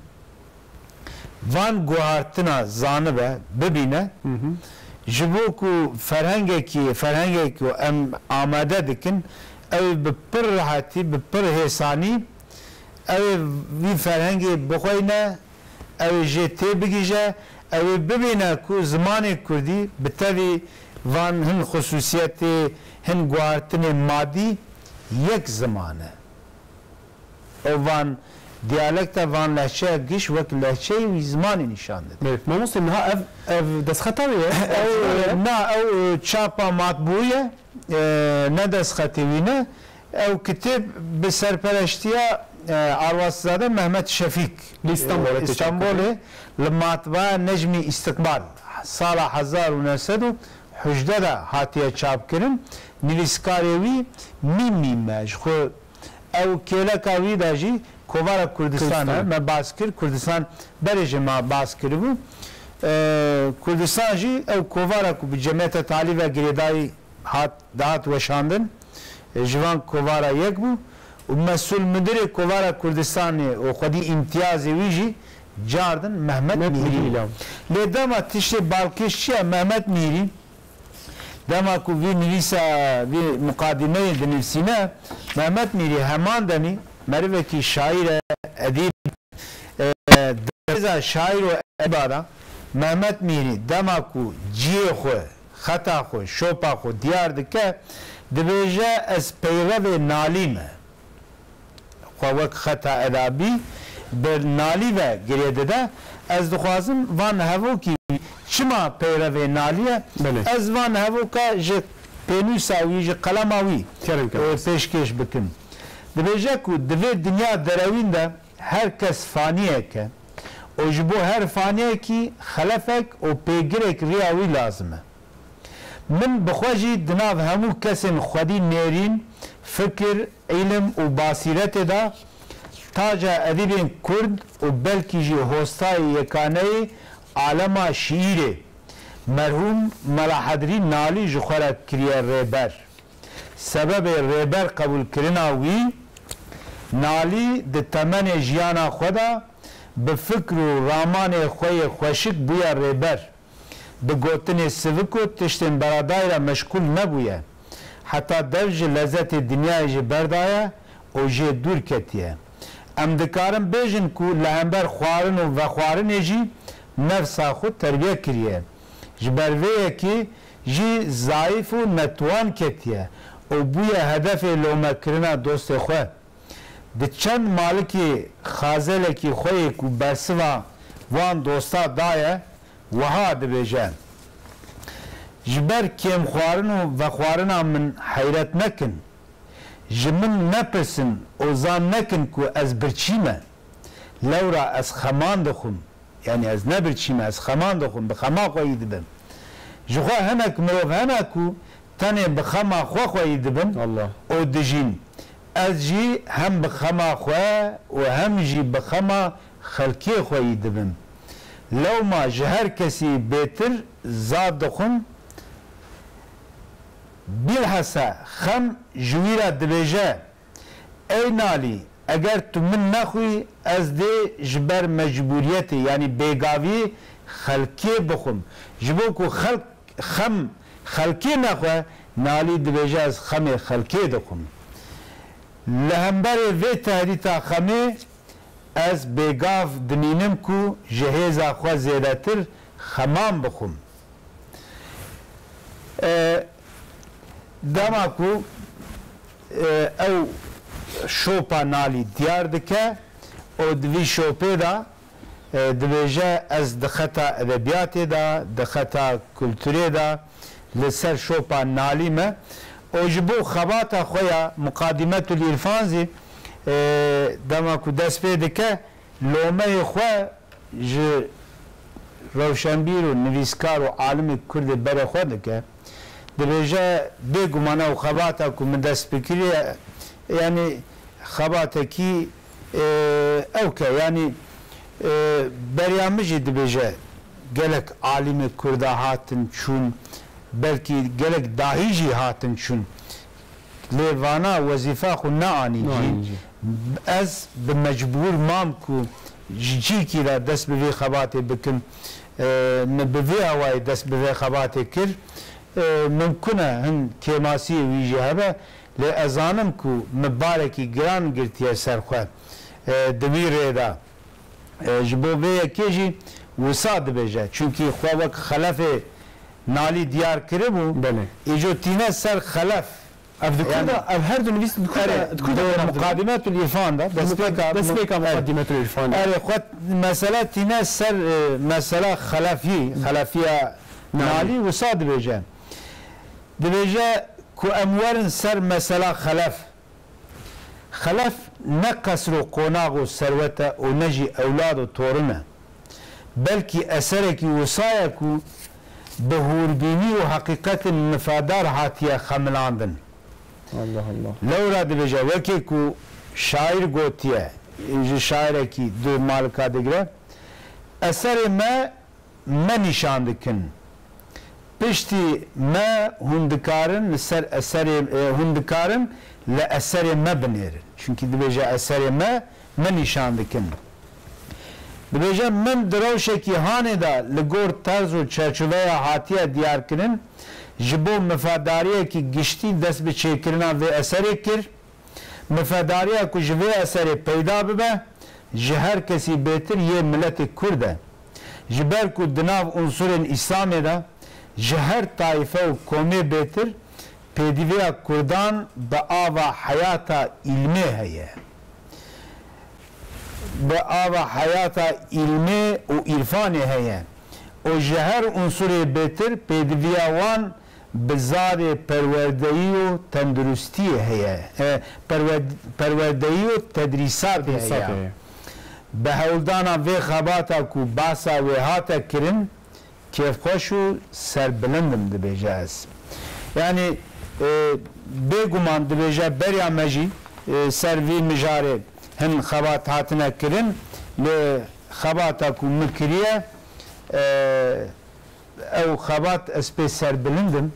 van guhartina zanibe, bibîne, Hı hı. ji bo ku ferhengekî, ferhengekî em amade dikin, ew ê bi pir rehetî, bi pir hêsanî, ew ê vî ferhengê bixweyne, ew ê jê têbigihîje, ew ê bibîne ku zimanê kurdî bi tevî van hin xusûsiyetê, hin guhartinê madî yek ziman e. Ew van diyalekta, van lehçeya giş wek lehçeyê wî zimanê nîşan dide. Belê. Mamoste, niha ev, ev destxeta wê ye? Ew, na, ew, e, çapa matbû ye, e, ne destxetê wî ne. Ew kitêb bi serpereştiya, e, Arwazizade Mehmet Şefîk, Li Îstanbulê e, tê çapkirin. Îstanbulê li matbaya Necmî Îstiqbal sala hezar û neh sed û hejdeh de hatiye çapkirin. Nivîskarê wî Mîm Mîm e. Ji xwe ew kêleka wî de jî kovara Kurdistan e. Kurdistan. Me bas kir, Kurdistan berê jî me bas kiribû. E, Kurdistan jî ew kovara ku bi Cemiyeta Talî ve girêdayî hat, dihat weşandin, e, ji van kovara yek bû û mesûl mudirê Kovara Kurdistanê û xwedî îmtiyazê wî jî cardin Mehmet Mehmet Mîrî. Mîrî, ya. Lê dema tiştê balkêş çi ye? Mehmet Mîrî, dema ku vî nivîsa, vî muqadîmeyê dinivîsîne, Mehmet Mîrî heman demî merivekî şaîr e, edîb e, di rêza şaîr û edîba de Mehmet Mîrî dema ku cihê xwe, xeta xwe, şopa xwe diyar dike, dibêje, ez peyrevê Nalî me. Xwe wek xeta edabî bi Nalî ve girê dide. Ez dixwazim van hevokî çima peyrevê Nalî ye, Belê. Ez van hevoka ji pênûsa wî, ji qelema wî, Kerem, kerem. e, pêşkêş bikim. Dibêje ku di vê dinya derewîn de her kes faniyek e û ji bo her faniyekî xelefek û pêgirek riya wî lazim e. Min bi xwe jî di nav hemû kesên xwedî nêrîn, fikir, îlim û basîretê de taca edîbên kurd û belkî jî hostayê yekaneyê alema şiîrê, merhûm Mela Hedrî Nalî ji xwe re kiriye rêber. Sebebê rêber qebûlkirina wî, Nalî di temenê jiyana xwe de bi fikr û ramanê xwe yê xweşik bûye rêber. Bi gotinê sivik û tiştên beradayî re meşgûl nebûye. Heta dev ji lezetê dinyayê jî berdaye û jê dûr ketiye. Em dikarin bêjin ku li hember xwarin û vexwarinê jî nefsa xwe terbiye kiriye. Ji ber vê yekê jî zayîf û netwan ketiye û bûye hedefê lomekirina dostê xwe. Di çend malikê xazelekî xwe yê ku bersiva van dosta daye, wiha dibêje, Ji ber kêmxwarin û vexwarina min heyret nekin. Ji min nepirsin û zan nekin ku ez birçî me. Lewra ez xeman dixwim. Yanî ez ne birçî me, ez xeman dixwim, bi xema xweyî dibim. Ji xwe hinek mirov hene ku tenê bi xema xwe xweyî dibin Allah. Û dijîn. Ez jî hem bi xema xwe û hem jî bi xema xelkê xweyî dibim. Lewma ji her kesî bêtir zad dixwim. Bilhassa xem ji wî re dibêje, Ey Nalî, eger tu min nexwî, ez dê ji ber mecbûriyetê, yanî bêgaviyê xelkê bixwim. Ji bo ku xelk xem xelkê nexwe, Nalî dibêje, Ez xemê xelkê dixwim. Li hemberê vê tehdîta xemê ez bêgav dimînim ku ji hêza xwe zêdetir xeman bixwim. E, dema ku, e, ew şopa Nalî diyar dike û di vî şopê de, e, dibêje, Ez di xeta edebiyatê de, di xeta kulturê de li ser şopa Nalî me û ji bo xebata xwe ya Muqadimetul Îrfan zî, e, dema ku dest pê dike, lomeyê xwe ji rewşenbîr û nivîskar û alimê Kurdê berê xwe dike. Dibêje, Bêguman ew xebata ku min dest pê kiriye, yanî xebatekî, e, ewk e. Yanî, e, beriya min jî dibêje, gelek alîmê Kurda hatin çûn, belkî gelek dahî jî hatin çûn. Lê vana wezîfa xwe neanî cî. Neanî cî. Ez bi mecbûr mam ku ji cîkî re dest bi vê xebatê bikim. E, min bi vê awayî dest bi vê xebatê kir. E, mimkun e hin kêmasiyê wî jî hebe, lê ez zanim ku min barekî giran girtiye ser xwe, e, di wî rê de. E, ji bo vê yekê jî wisa dibêje. Çunkî xwe wek xelefê Nalî diyar kiribû. Belê. Îco tîne ser xelef. Ev di Kurda, Yanî, ev her du nivîs di Kurda, erê, di Kurda di beraber. Muqadimetul Îrfan da, destpêka, destpêka mu-, erê. Muqadimetul Îrfan da. Erê, xwe mesela tîne ser, e, mesela xelefî, xelefiya Nalî. Nalî wisa dibêje. Dibêje ku em werin ser mesela xelef. Xelef ne qesr û qonax û serwet e û ne jî ewlad û torin e. Belkî eserekî wisa ye ku bi hûrbînî û heqîqetên mifadar hatiye xemilandin. Allah Allah. Lewra dibêje, wekî ku şaîr gotiye, ji şairekî du malika digre, Eserê me me nîşan dikin. Piştî me hûn dikarin li ser eserê, e, hûn dikarin li eserê me binêrin. Çunkî dibêje eserê me, me nîşan dikin. Dibêje min di rewşekî hanê de li gor terz û çerçoveya hatiye diyarkirin, ji bo mifadariyekî giştî dest bi çêkirina vê eserê kir. Mifedariya ku ji vê eserê peyda bibe, ji her kesî bêtir yê miletê Kurd e. Ji ber ku di nav unsurên Îslamê de ji her tayfe û komê bêtir pêdiviya Kurdan bi ava heyata îlmê heye. Bi ava heyata îlmê û îrfanê heye û ji her unsurê bêtir pêdiviya wan bi zarê perwerdeyî û tenduristiyê heye. E, perwer-, perwerdeyî û tedrîsatê Tedrîsatê heye. Heye. Bi hewldana vê xebata ku basa wê hate kirin, kêfxweş û serbilind im, dibêje ez. Yanî, e, bêguman dibêje beriya me jî, e, ser vî mijarê hin xebat hatine kirin, lê xebata ku min kiriye, e, ew xebat ez pê serbilind im.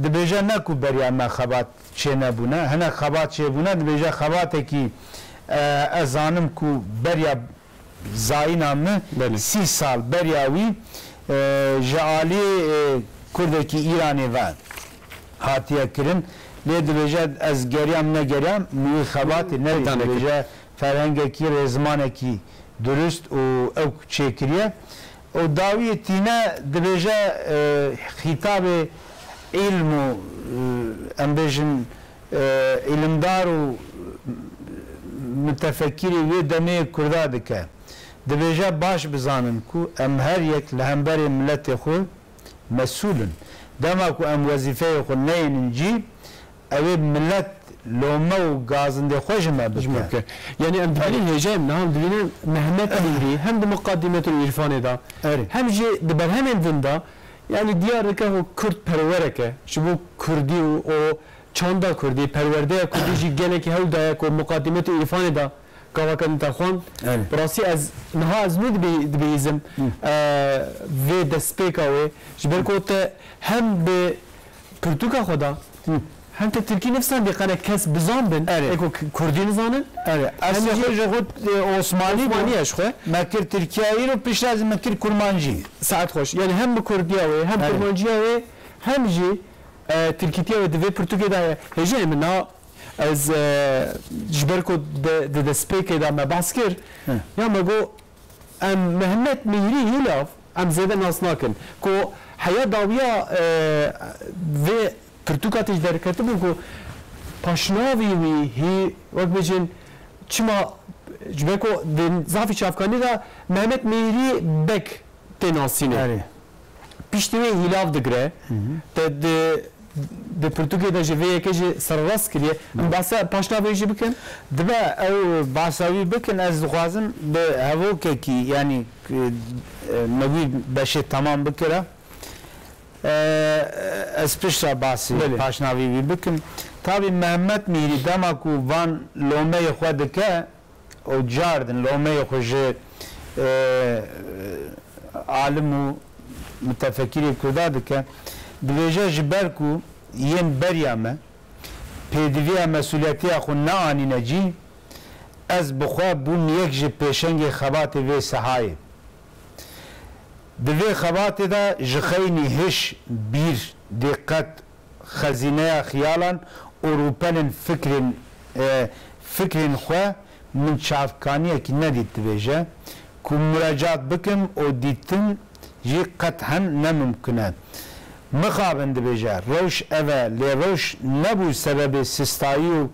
Dibêje ne ku beriya me xebat çênebûne, hinek xebat çêbûne, dibêje xebatekî, e, ez zanim ku beriya zayîna min Belê. sî sal beriya wî, e, ji alî, e, Kurdekî Îranê ve hatiye kirin. Lê dibêje ez geriyam negeriyam, min wî xebatê nedît. Peyda nekir. Dibêje ferhengekî, rêzimanekî durust û ew çêkiriye. Û dawiyê tîne dibêje, e, xîtabê îlm û, e, em bêjin, e, îlimdar û mitefekirê wê demê Kurda dike. Dibêje baş bizanin ku em her yek li hemberê miletê xwe mesûl in. Dema ku em wezîfeyê xwe neyênin cî, ew ê milet lome û gazindê xwe ji me Ji me bike. bike. Yanî em dibînin hêja em niha em dibînin Mehmet Mîhrî hem di Muqaddimetul Îrfanê de Erê. hem jî di berhemên din de, yanî diyar dike ku Kurd perwerek e. Ji bo Kurdî û o çanda Kurdî, perwerdeya Kurdî jî gelekî hewl daye ku Muqaddimetul Îrfanê de gavaka din te xwend. Erê. Bi rastî ez niha ez nû dibî-, dibihîzim, Hı. e, vê destpêka wê. Ji ber ku te hem bi pirtûka xwe de, Hı. hem te tirkî nivîsandî qene kes bizan bin, Erê. ê ku k-, kurdî nizanin. Erê. Hem Eslê jî xwe ji xwe, e, Osmanî bû. Osmanî ye ji xwe. Me kir Tirkiye îro piştre ez me kir kurmancî. Saet xweş. Yanî hem bi kurdiya wê, hem Erê. kurmanciya wê, hem jî, e, tirkîtiya wê di vê pirtûkê de heye. Hêjayê min na Ez, e, ji ber ku de, di destpêkê de me behs kir, Hı. ya me got, em Mehmet Mîhrî Hîlav em zêde nas nakin. Ku heya dawiya, e, vê pirtûka tê jî derketibû ku paşnavî wî hî, wek bêjin, çima, ji ber ku di zafî çavkanî de Mehmet Mîhrî Beg tê nasînê. Erê. Piştî wê hîlav digire. Hı hı. Te di, di pirtûkê de ji vê yekê jî sererast kiriye. Em Hı. behsa paşnavê jî bikin? Dibe ew behsa wî bikin, ez dixwazim bi hevokekî, yanî, e, me wî beşê temam bikira. E, ez piştre basî Belê. paşnavî wî bikim. Tabî Mehmet Mîhrî dema ku van lomeyê xwe dike, û cardin lomeyê xwe ji, e, alim û mitefekirê Kurda dike. Dibêje, ji ber ku yên beriya me pêdiviya mesûliyetiya xwe neanîne cî, ez bi xwe bûm yek ji pêşengê xebatê vê sehayê. Di vê xebatê de ji xeynî hiş, bîr, dîqet, xezîneya xiyalan û rûpelên fikrên, e, fikrên xwe min çavkaniyekî nedît, dibêje, ku murecat bikim û dîtin jî qet hen ne mimkun e. Mixabin, dibêje, rewş ev e, lê rewş nebû sebebê sistayî û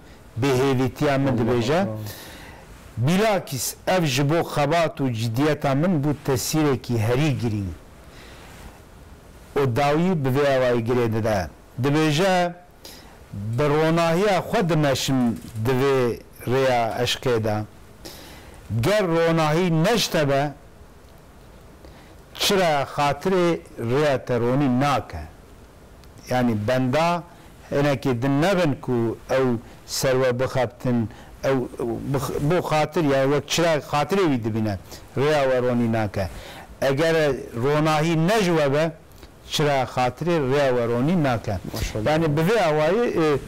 bêhêvîtiya min, Allah dibêje. Allah. Bilakîs ev ji bo xebat û cidiyeta min bû tesîrekî herî girîng. Û dawî bi vê awayî girê dide. Dibêje, bi ronahiya xwe dimeşim di vê rêya eşqê de. Ger ronahî ne ji te be, çira xatirê rêya te ronî nake. Yanî benda hinekî din nebin ku ew ser we bixebtin, ew bix-, bo xatir, yanî wek çira xatirê wî dibîne, rêya we ronî nake. Eger ronahî ne ji we be, çira xatirê rêya we ronî nake. Maşallah. Yanî bi vê awayî, e,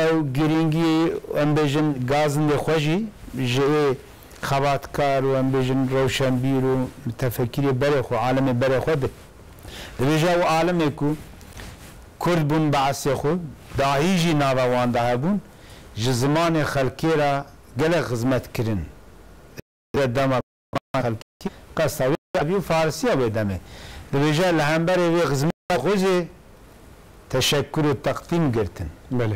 ew girîngî, em bêjin, gazindê xwe jî ji ê xebatkar û, em bêjin, rewşenbîr û mitefekirê berê xwe, alimê berê xwe di-, dibêje, ew alimê ku Kurd bûn bi eslê xwe, dahî jî nava wan de hebûn, ji zimanê xelkê re gelek xizmet kirin. Dema xelkî qesta wê Erebî û Farisiya wê demê. Dibêje, li hemberê wê xizmeta xwe jî teşekkur û teqdîm girtin. Belê.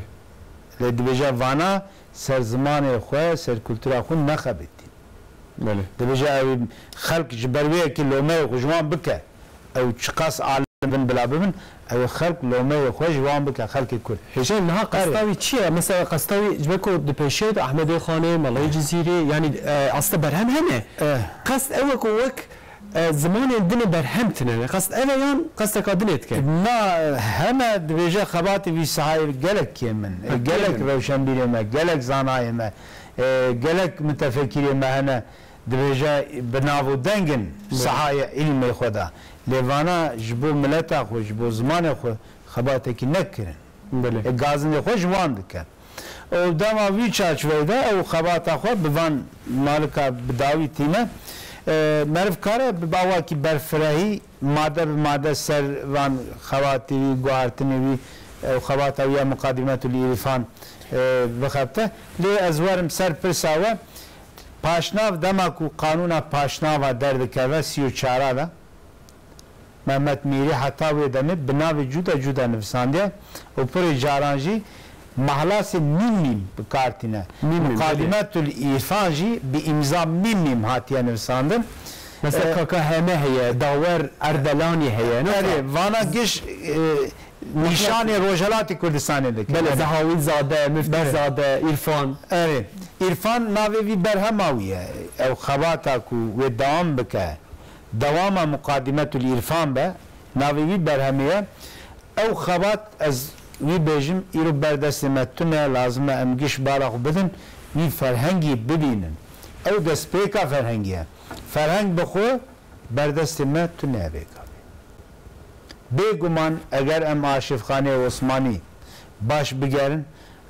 Lê dibêje, vana ser zimanê xwe, ser kultura xwe nexebitîn. Belê. Dibêje, ew xelk ji ber wê yekê lomeyê xwe ji wan bike. Ew çiqas alim bin bila bibin, ew ê xelk lomeyê xwe ji wan bike, xelkê Kurd. Hêja niha Erê. qesta wî çi ye? Mesela qesta wî ji ber ku di pêşiyê de Ehmedê Xanê, Melayê Cizîrê, yanî, e, aslında berhem hene. Eh. Qest ew e ku wek E, zimanên din ê berhem tine ne? Qest ev e yan qesteka din ê dike? Na, hene dibêje xebatê vî sahayê gelek kêm in. E, Ha, gelek kêm in. Rewşenbîrê me, gelek zanayê me, e, gelek mitefekirê me hene dibêje bi nav û deng in Belê. Sahayê îlmê xwe de. Lê vana ji bo mileta xwe, ji bo zimanê xwe xebatekî nekirin. Belê. E, gazinê xwe ji wan dike. Û dema vî çarçoveyê de ew xebata xwe bi van malika bi dawî tîne. E, meriv kare bi awakî berfirehî made bi made ser van xebatê wî, guhartinê wî, ew xebata wî ya Muqadimetul Îrfan, e, bixebite. Lê ez werim ser pirsa we, paşnav dema ku qanûna paşnava derdikeve sî û çara de, Mehmet Mîrî heta wê demê bi navê cuda cuda nivîsandiye û pirê caran jî mahlasê mîm mîm bi kar tîne. Mîm mîm, Muqadimetul Îrfan jî bi îmza mîm mîm hatiye nivîsandin. Mesela E, K K H M heye, Dawer Erdelanî heye, ne? Erê, vana giş, e, nîşanê Rojhelatê Kurdistanê dike. Belê, Erê. Zehawî Zade, Miftî Belê. Zade, Îrfan. Erê, Îrfan navê vî berhema wî ye. Ew xebata ku wê dewam bike. Dewama Muqadimetul Îrfan be, navê wî berhemê ye. Ew xebat, ez wî bêjim, îro ber destê me tune, lazim e em giş bala xwe bidin, wî ferhengî bibînin. Ew destpêka ferhengî ye. Ferheng bi xwe ber destê me tune ye vê gavê. Bêguman eger em arşîvxaneyê Osmanî baş bigerin,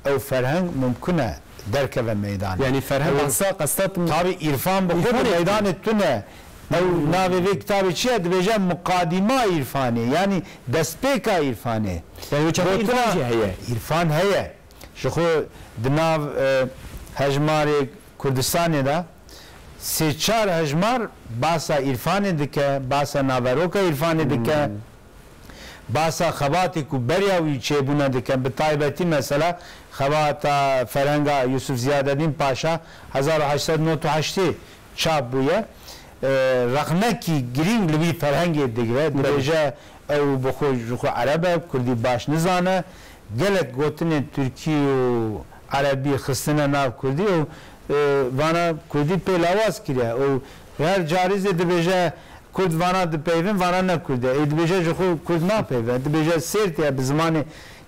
ew ferheng mumkun e derkeve meydanê. Yanî ferheng Ew, behsa qesta tabî îrfan bi xwe di Îrfanê meydanê tune. Ew Hmm. navê vê kitabê çi ye? Dibêje Muqadîma Îrfanê, yanî destpêka Îrfanê. Yanî wê çaxê Gotina Îrfan jî heye. Îrfan heye. Ji xwe di nav, e, hejmarê Kurdistanê de sê çar hejmar basa Îrfanê dike, basa naveroka Îrfanê dike. Hmm. Basa xebatê ku beriya wî çêbûne dike, bi taybetî mesela xebata ferhenga Yusuf Ziyadedîn Paşa hezar û heşt sed nod û heştê çap bûye. E, rexnekî girîng li vî ferhengê digre. Belê. Dibêje ew bi xwe ji xwe Ereb e, Kurdî baş nizane. Gelek gotinên Tirkî û Erebî xistine nav Kurdî û, e, vana Kurdî pê lawaz kiriye. Û her carî zê dibêje Kurd vana dipeyvin, vana ne Kurd e. Ê dibêje ji xwe Kurd napeyve. Dibêje Sêrtê ye, bi zimanê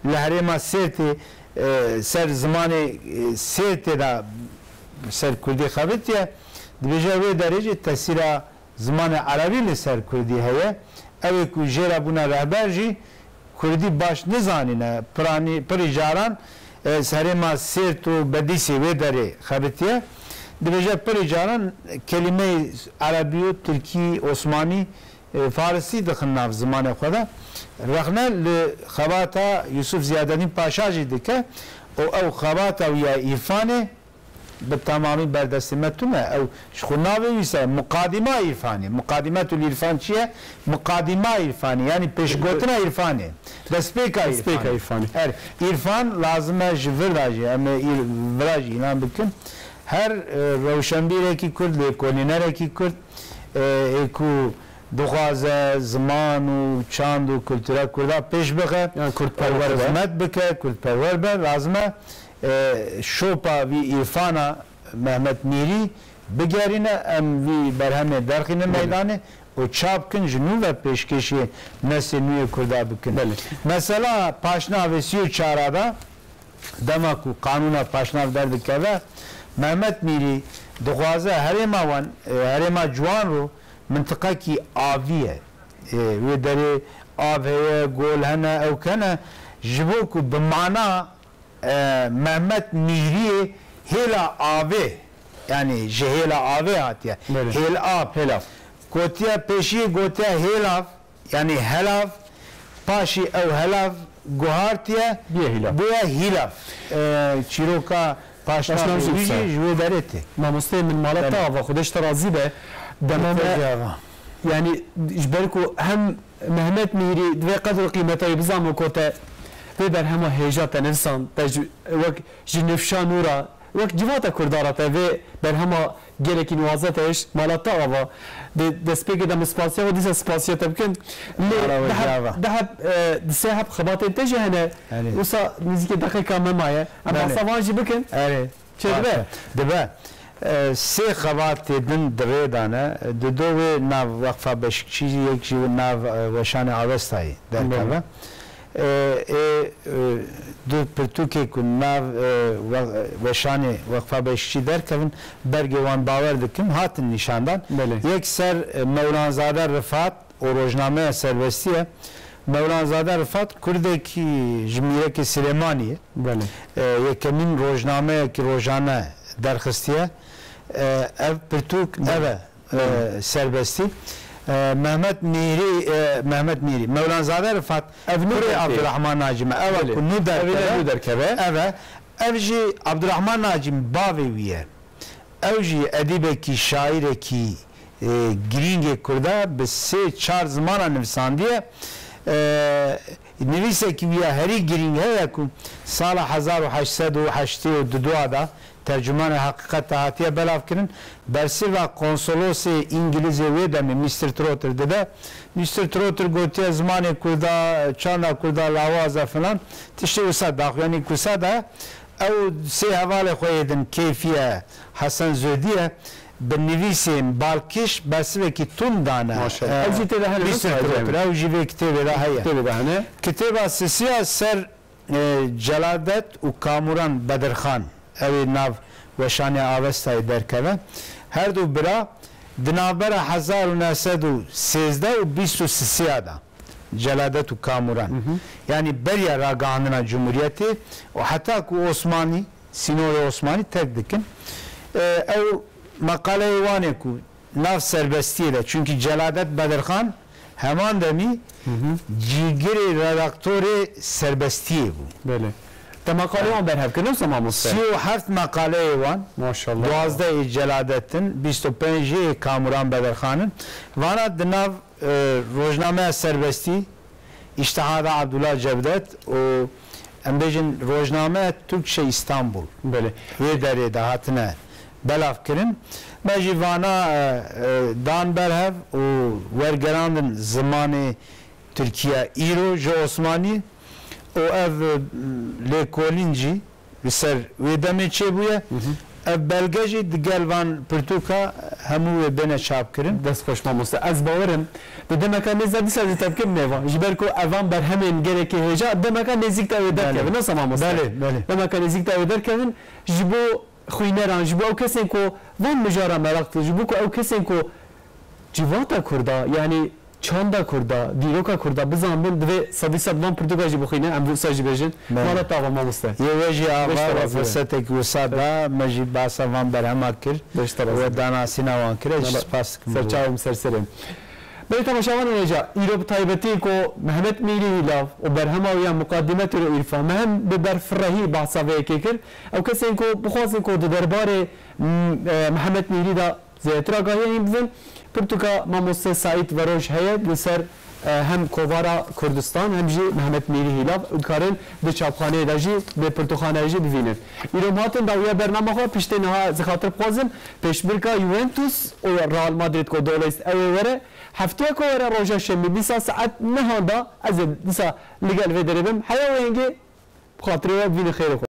li herêma Sêrtê, e, ser zimanê, e, Sêrtê de ser Kurdî xebitiye. Dibêje wê derê jî tesîra zimanê Erebî li ser Kurdî heye. Ew ê ku jê re bûne rehber jî Kurdî baş nizanîne. Piranî, pirî caran, e, serê ma Sêrt û Bedîsê wê derê xebitiye. Dibêje pirî caran kelîmeyê Erebî û Tirkî, Osmanî, e, Farisî dixin nav zimanê xwe de. Rexne li xebata Yusuf Ziyadedîn Paşa jî dike û ew xebata wî ya îrfanê, bi temamî ber destê me tune. Ew ji xwe navê wî se, Muqadîma Îrfanê. Muqadîmetul Îrfan çi ye? Muqadîma Îrfanê, yanî pêşgotina Îrfanê. Destpêka Destpêka Îrfanê. Îrfanê. Her Îrfan lazim e ji vir de jî, em ê îr-, vira jî îlan bikin. Her, e, rewşenbîrekî Kurd, lêkolînerekî Kurd, e, ê ku dixwaze ziman û çand û kultura Kurda pêş bixe, Yan kurdperwer be. Xizmet bike, kurdperwer be, lazim e e, şopa vî îrfana Mehmet Mîrî bigerîne, em vî berhemê derxînin Belê. meydanê û çap kin, ji nû ve pêşkêşî neslê nû yê Kurda bikin. Belê. Mesela paşnavê sî û çar de, dema ku qanûna paşnav derdikeve, Mehmet Mîrî dixwaze herêma wan, e, herêma Ciwanro mintiqekî avî ye. E, wê derê av heye, gol hene, ewk hene. Ji bo ku bi mana e, Mehmet Mîhriyê Hêla Avê, yanî ji Hêla Avê hatiye. Belê. Hêl Av. Hêlav. Gotiye, pêşiyê gotiye Hêlav, yanî Helav, paşî ew Helav guhartiye, Bûye Hîlav. bûye Hîlav. E, çîroka Paşnavê Paşnavê wî jî Yüksel. ji wê derê tê. Mamosteyê min, mala Belê. te ava, Xwedê ji te razî be. Dema me Xwedê ava. Yanî ji ber ku hem Mehmet Mîhrî divê qedr û qîmeta wî bizanmo ku te vê berhema hêja te nivîsand, te ji, wek ji nifşa nû re, wek civata Kurda re te vê berhema gelekî nuwaze te hêşt, mala te ava. Di destpêkê de min spasiya xwe, dîsa spasiya te bikin. Lê Mala we di heb, cava. di heb, e, di sê heb xebatên te jî hene. Erê. Wisa nêzîkî deqîka me maye. Em Belê. behsa van jî bikin. Erê. Çêdibe? Baş e. Dibe. E, sê xebatê din di rê de ne. Di do wê nav Weqfa Beşikçî, yek jî nav, e, Weşanê Avestayê derkeve. Belê. E, ê, e, du pirtûkê ku nav, e, we-, Weşanê Weqfa Beşikçî derkevin, bergê wan bawer dikim, hatin nîşandan. Belê. Yek ser, e, Mewlanzade Rifat, û rojnameya Serbestî ye. Mewlanzade Rifat kurdekî ji Mîrekê Silêmaniyê. Belê. E, yekemîn rojnameyekî rojane derxistiye. E, ev pirtûk Belê. ev e, e, Belê. Serbestî. E, Mehmet Mîrî, e, Mehmet Mîrî, Mewlanzade Rifat, Ev nû kurê derkeve. Abdurrahman Nacî me. Ev e Belê. ku nû Ev ê derkeve. nû derkeve. Ev e. Ev jî Abdurrahman Nacî bavê wî ye. Ew jî edîbekî, şaîrekî, e, girîngê kurda bi sê çar zimana nivisandiye. E, nivîsekî wî ya herî girîng heye ku sala hezar û heşt sed û heştê û du de tercûmanê Heqîqet de hatiye belavkirin. Bersiva konsolosê Îngilizê wê demê Mister Trotter dide. Mister Trotter gotiye zimanê kurda, çanda kurda lawaz e filan. Tiştê wisa daxuyanî kusa de. Ew sê hevalê xwe yê din Keyfiye, Hesen Zodiye, bi nivîsên balkêş bersivekî tund dane. Maşallah. E, Ev jî tê de hene, Mister nasıl Trotter, acayip? Ew jî vê kitêbê de heye. Kitêbê de hene. Kitêba sisiya ser, e, Celadet û Kamuran Bedirxan. Ew ê nav Weşanê Avestayê derkeve. Her du bira di navbera hezar û neh sed û sêzdeh û bîst û sisiya de. Celadet û Kamuran. Hı hı. Yanî beriya ragihandina Cumhuriyetê û heta ku Osmanî, Sînorê Osmanî terk dikin. E, ew meqaleyê wan ê ku nav serbestiyê de, çunkî Celadet Bedirxan heman demî Hı hı. cîgirê redaktorê serbestiyê bû. Belê. Te meqalê wan berhev kir, ne wisa mamoste? Sî û heft meqaleyê wan, Maşallah. duwazdeh ê Celadet in, bîst û pênc jî ê Kamuran Bedirxan in. Vana di nav e, rojnameya Serbestî, Îştihada Abdullah Cevdet û, em bêjin, rojnameya Türkçe İstanbul. Belê. Wê derê de hatine belavkirin. Me jî vana, e, e, dan berhev û wergerandin zimanê Tirkiye îro ji Osmanî û ev, e, lêkolîn jî li ser wê demê çêbûye. Hı hı. Ev belge jî digel van pirtûka hemû wê bêne çapkirin. Dest xweş mamoste. Ez bawer im, di demeka nêz de dîsa jî te bikim mêvan. Ji ber ku evan berhemên gelekî hêja demeka nêzîk de wê derkevin. Belê. Nasıl mamoste? Belê, belê. Demeka nêzîk de wê derkevin. Ji bo xwîneran, ji bo ew kesên ku van mijara meraq dikin, ji bo ku ew kesên ku civata Kurda, yanî çanda Kurda, dîroka Kurda bizanbin, divê sedî sed van pirtûka jî bixwînin, em wisa jî bêjin. Belê. Mala te ava mamoste. Yê we jî ava, Beşte razî be. Firsetek wisa da, me jî basa van berhema kir. Beşte razî be. We danasîna wan kir, ez jî Mala spas dikim. Serçavim serserê. Belê temaşevanên hêja, îro bi taybetî ku Mehmet Mîrî Hîlav û berhema wî ya Muqaddimetül Îrfan, me hem bi berfirehî behsa vê yekê kir. Ew kesên ku bixwazin ku di derbarê, m, e, Mehmet Mîrî de zêdetir agahiyê hîn bibin. Pirtûka mamoste Saîd Veroj heye li ser, e, hem kovara Kurdistan hem jî Mehmet Mîrî Hîlav û dikarin di çapxaneyê de jî, di pirtûxaneyê jî bivînin. Îro em hatin dawiya bernama xwe, piştê niha ez xatir bixwazim pêşbirka Juventus û Real Madrid ku doleyst ew ê were, hefteya ku were roja şemê dîsa saet nehan da ez ê dîsa li gel vê derê bim. Heya wê hingê bi xatirê we bivînin xêrê xwe.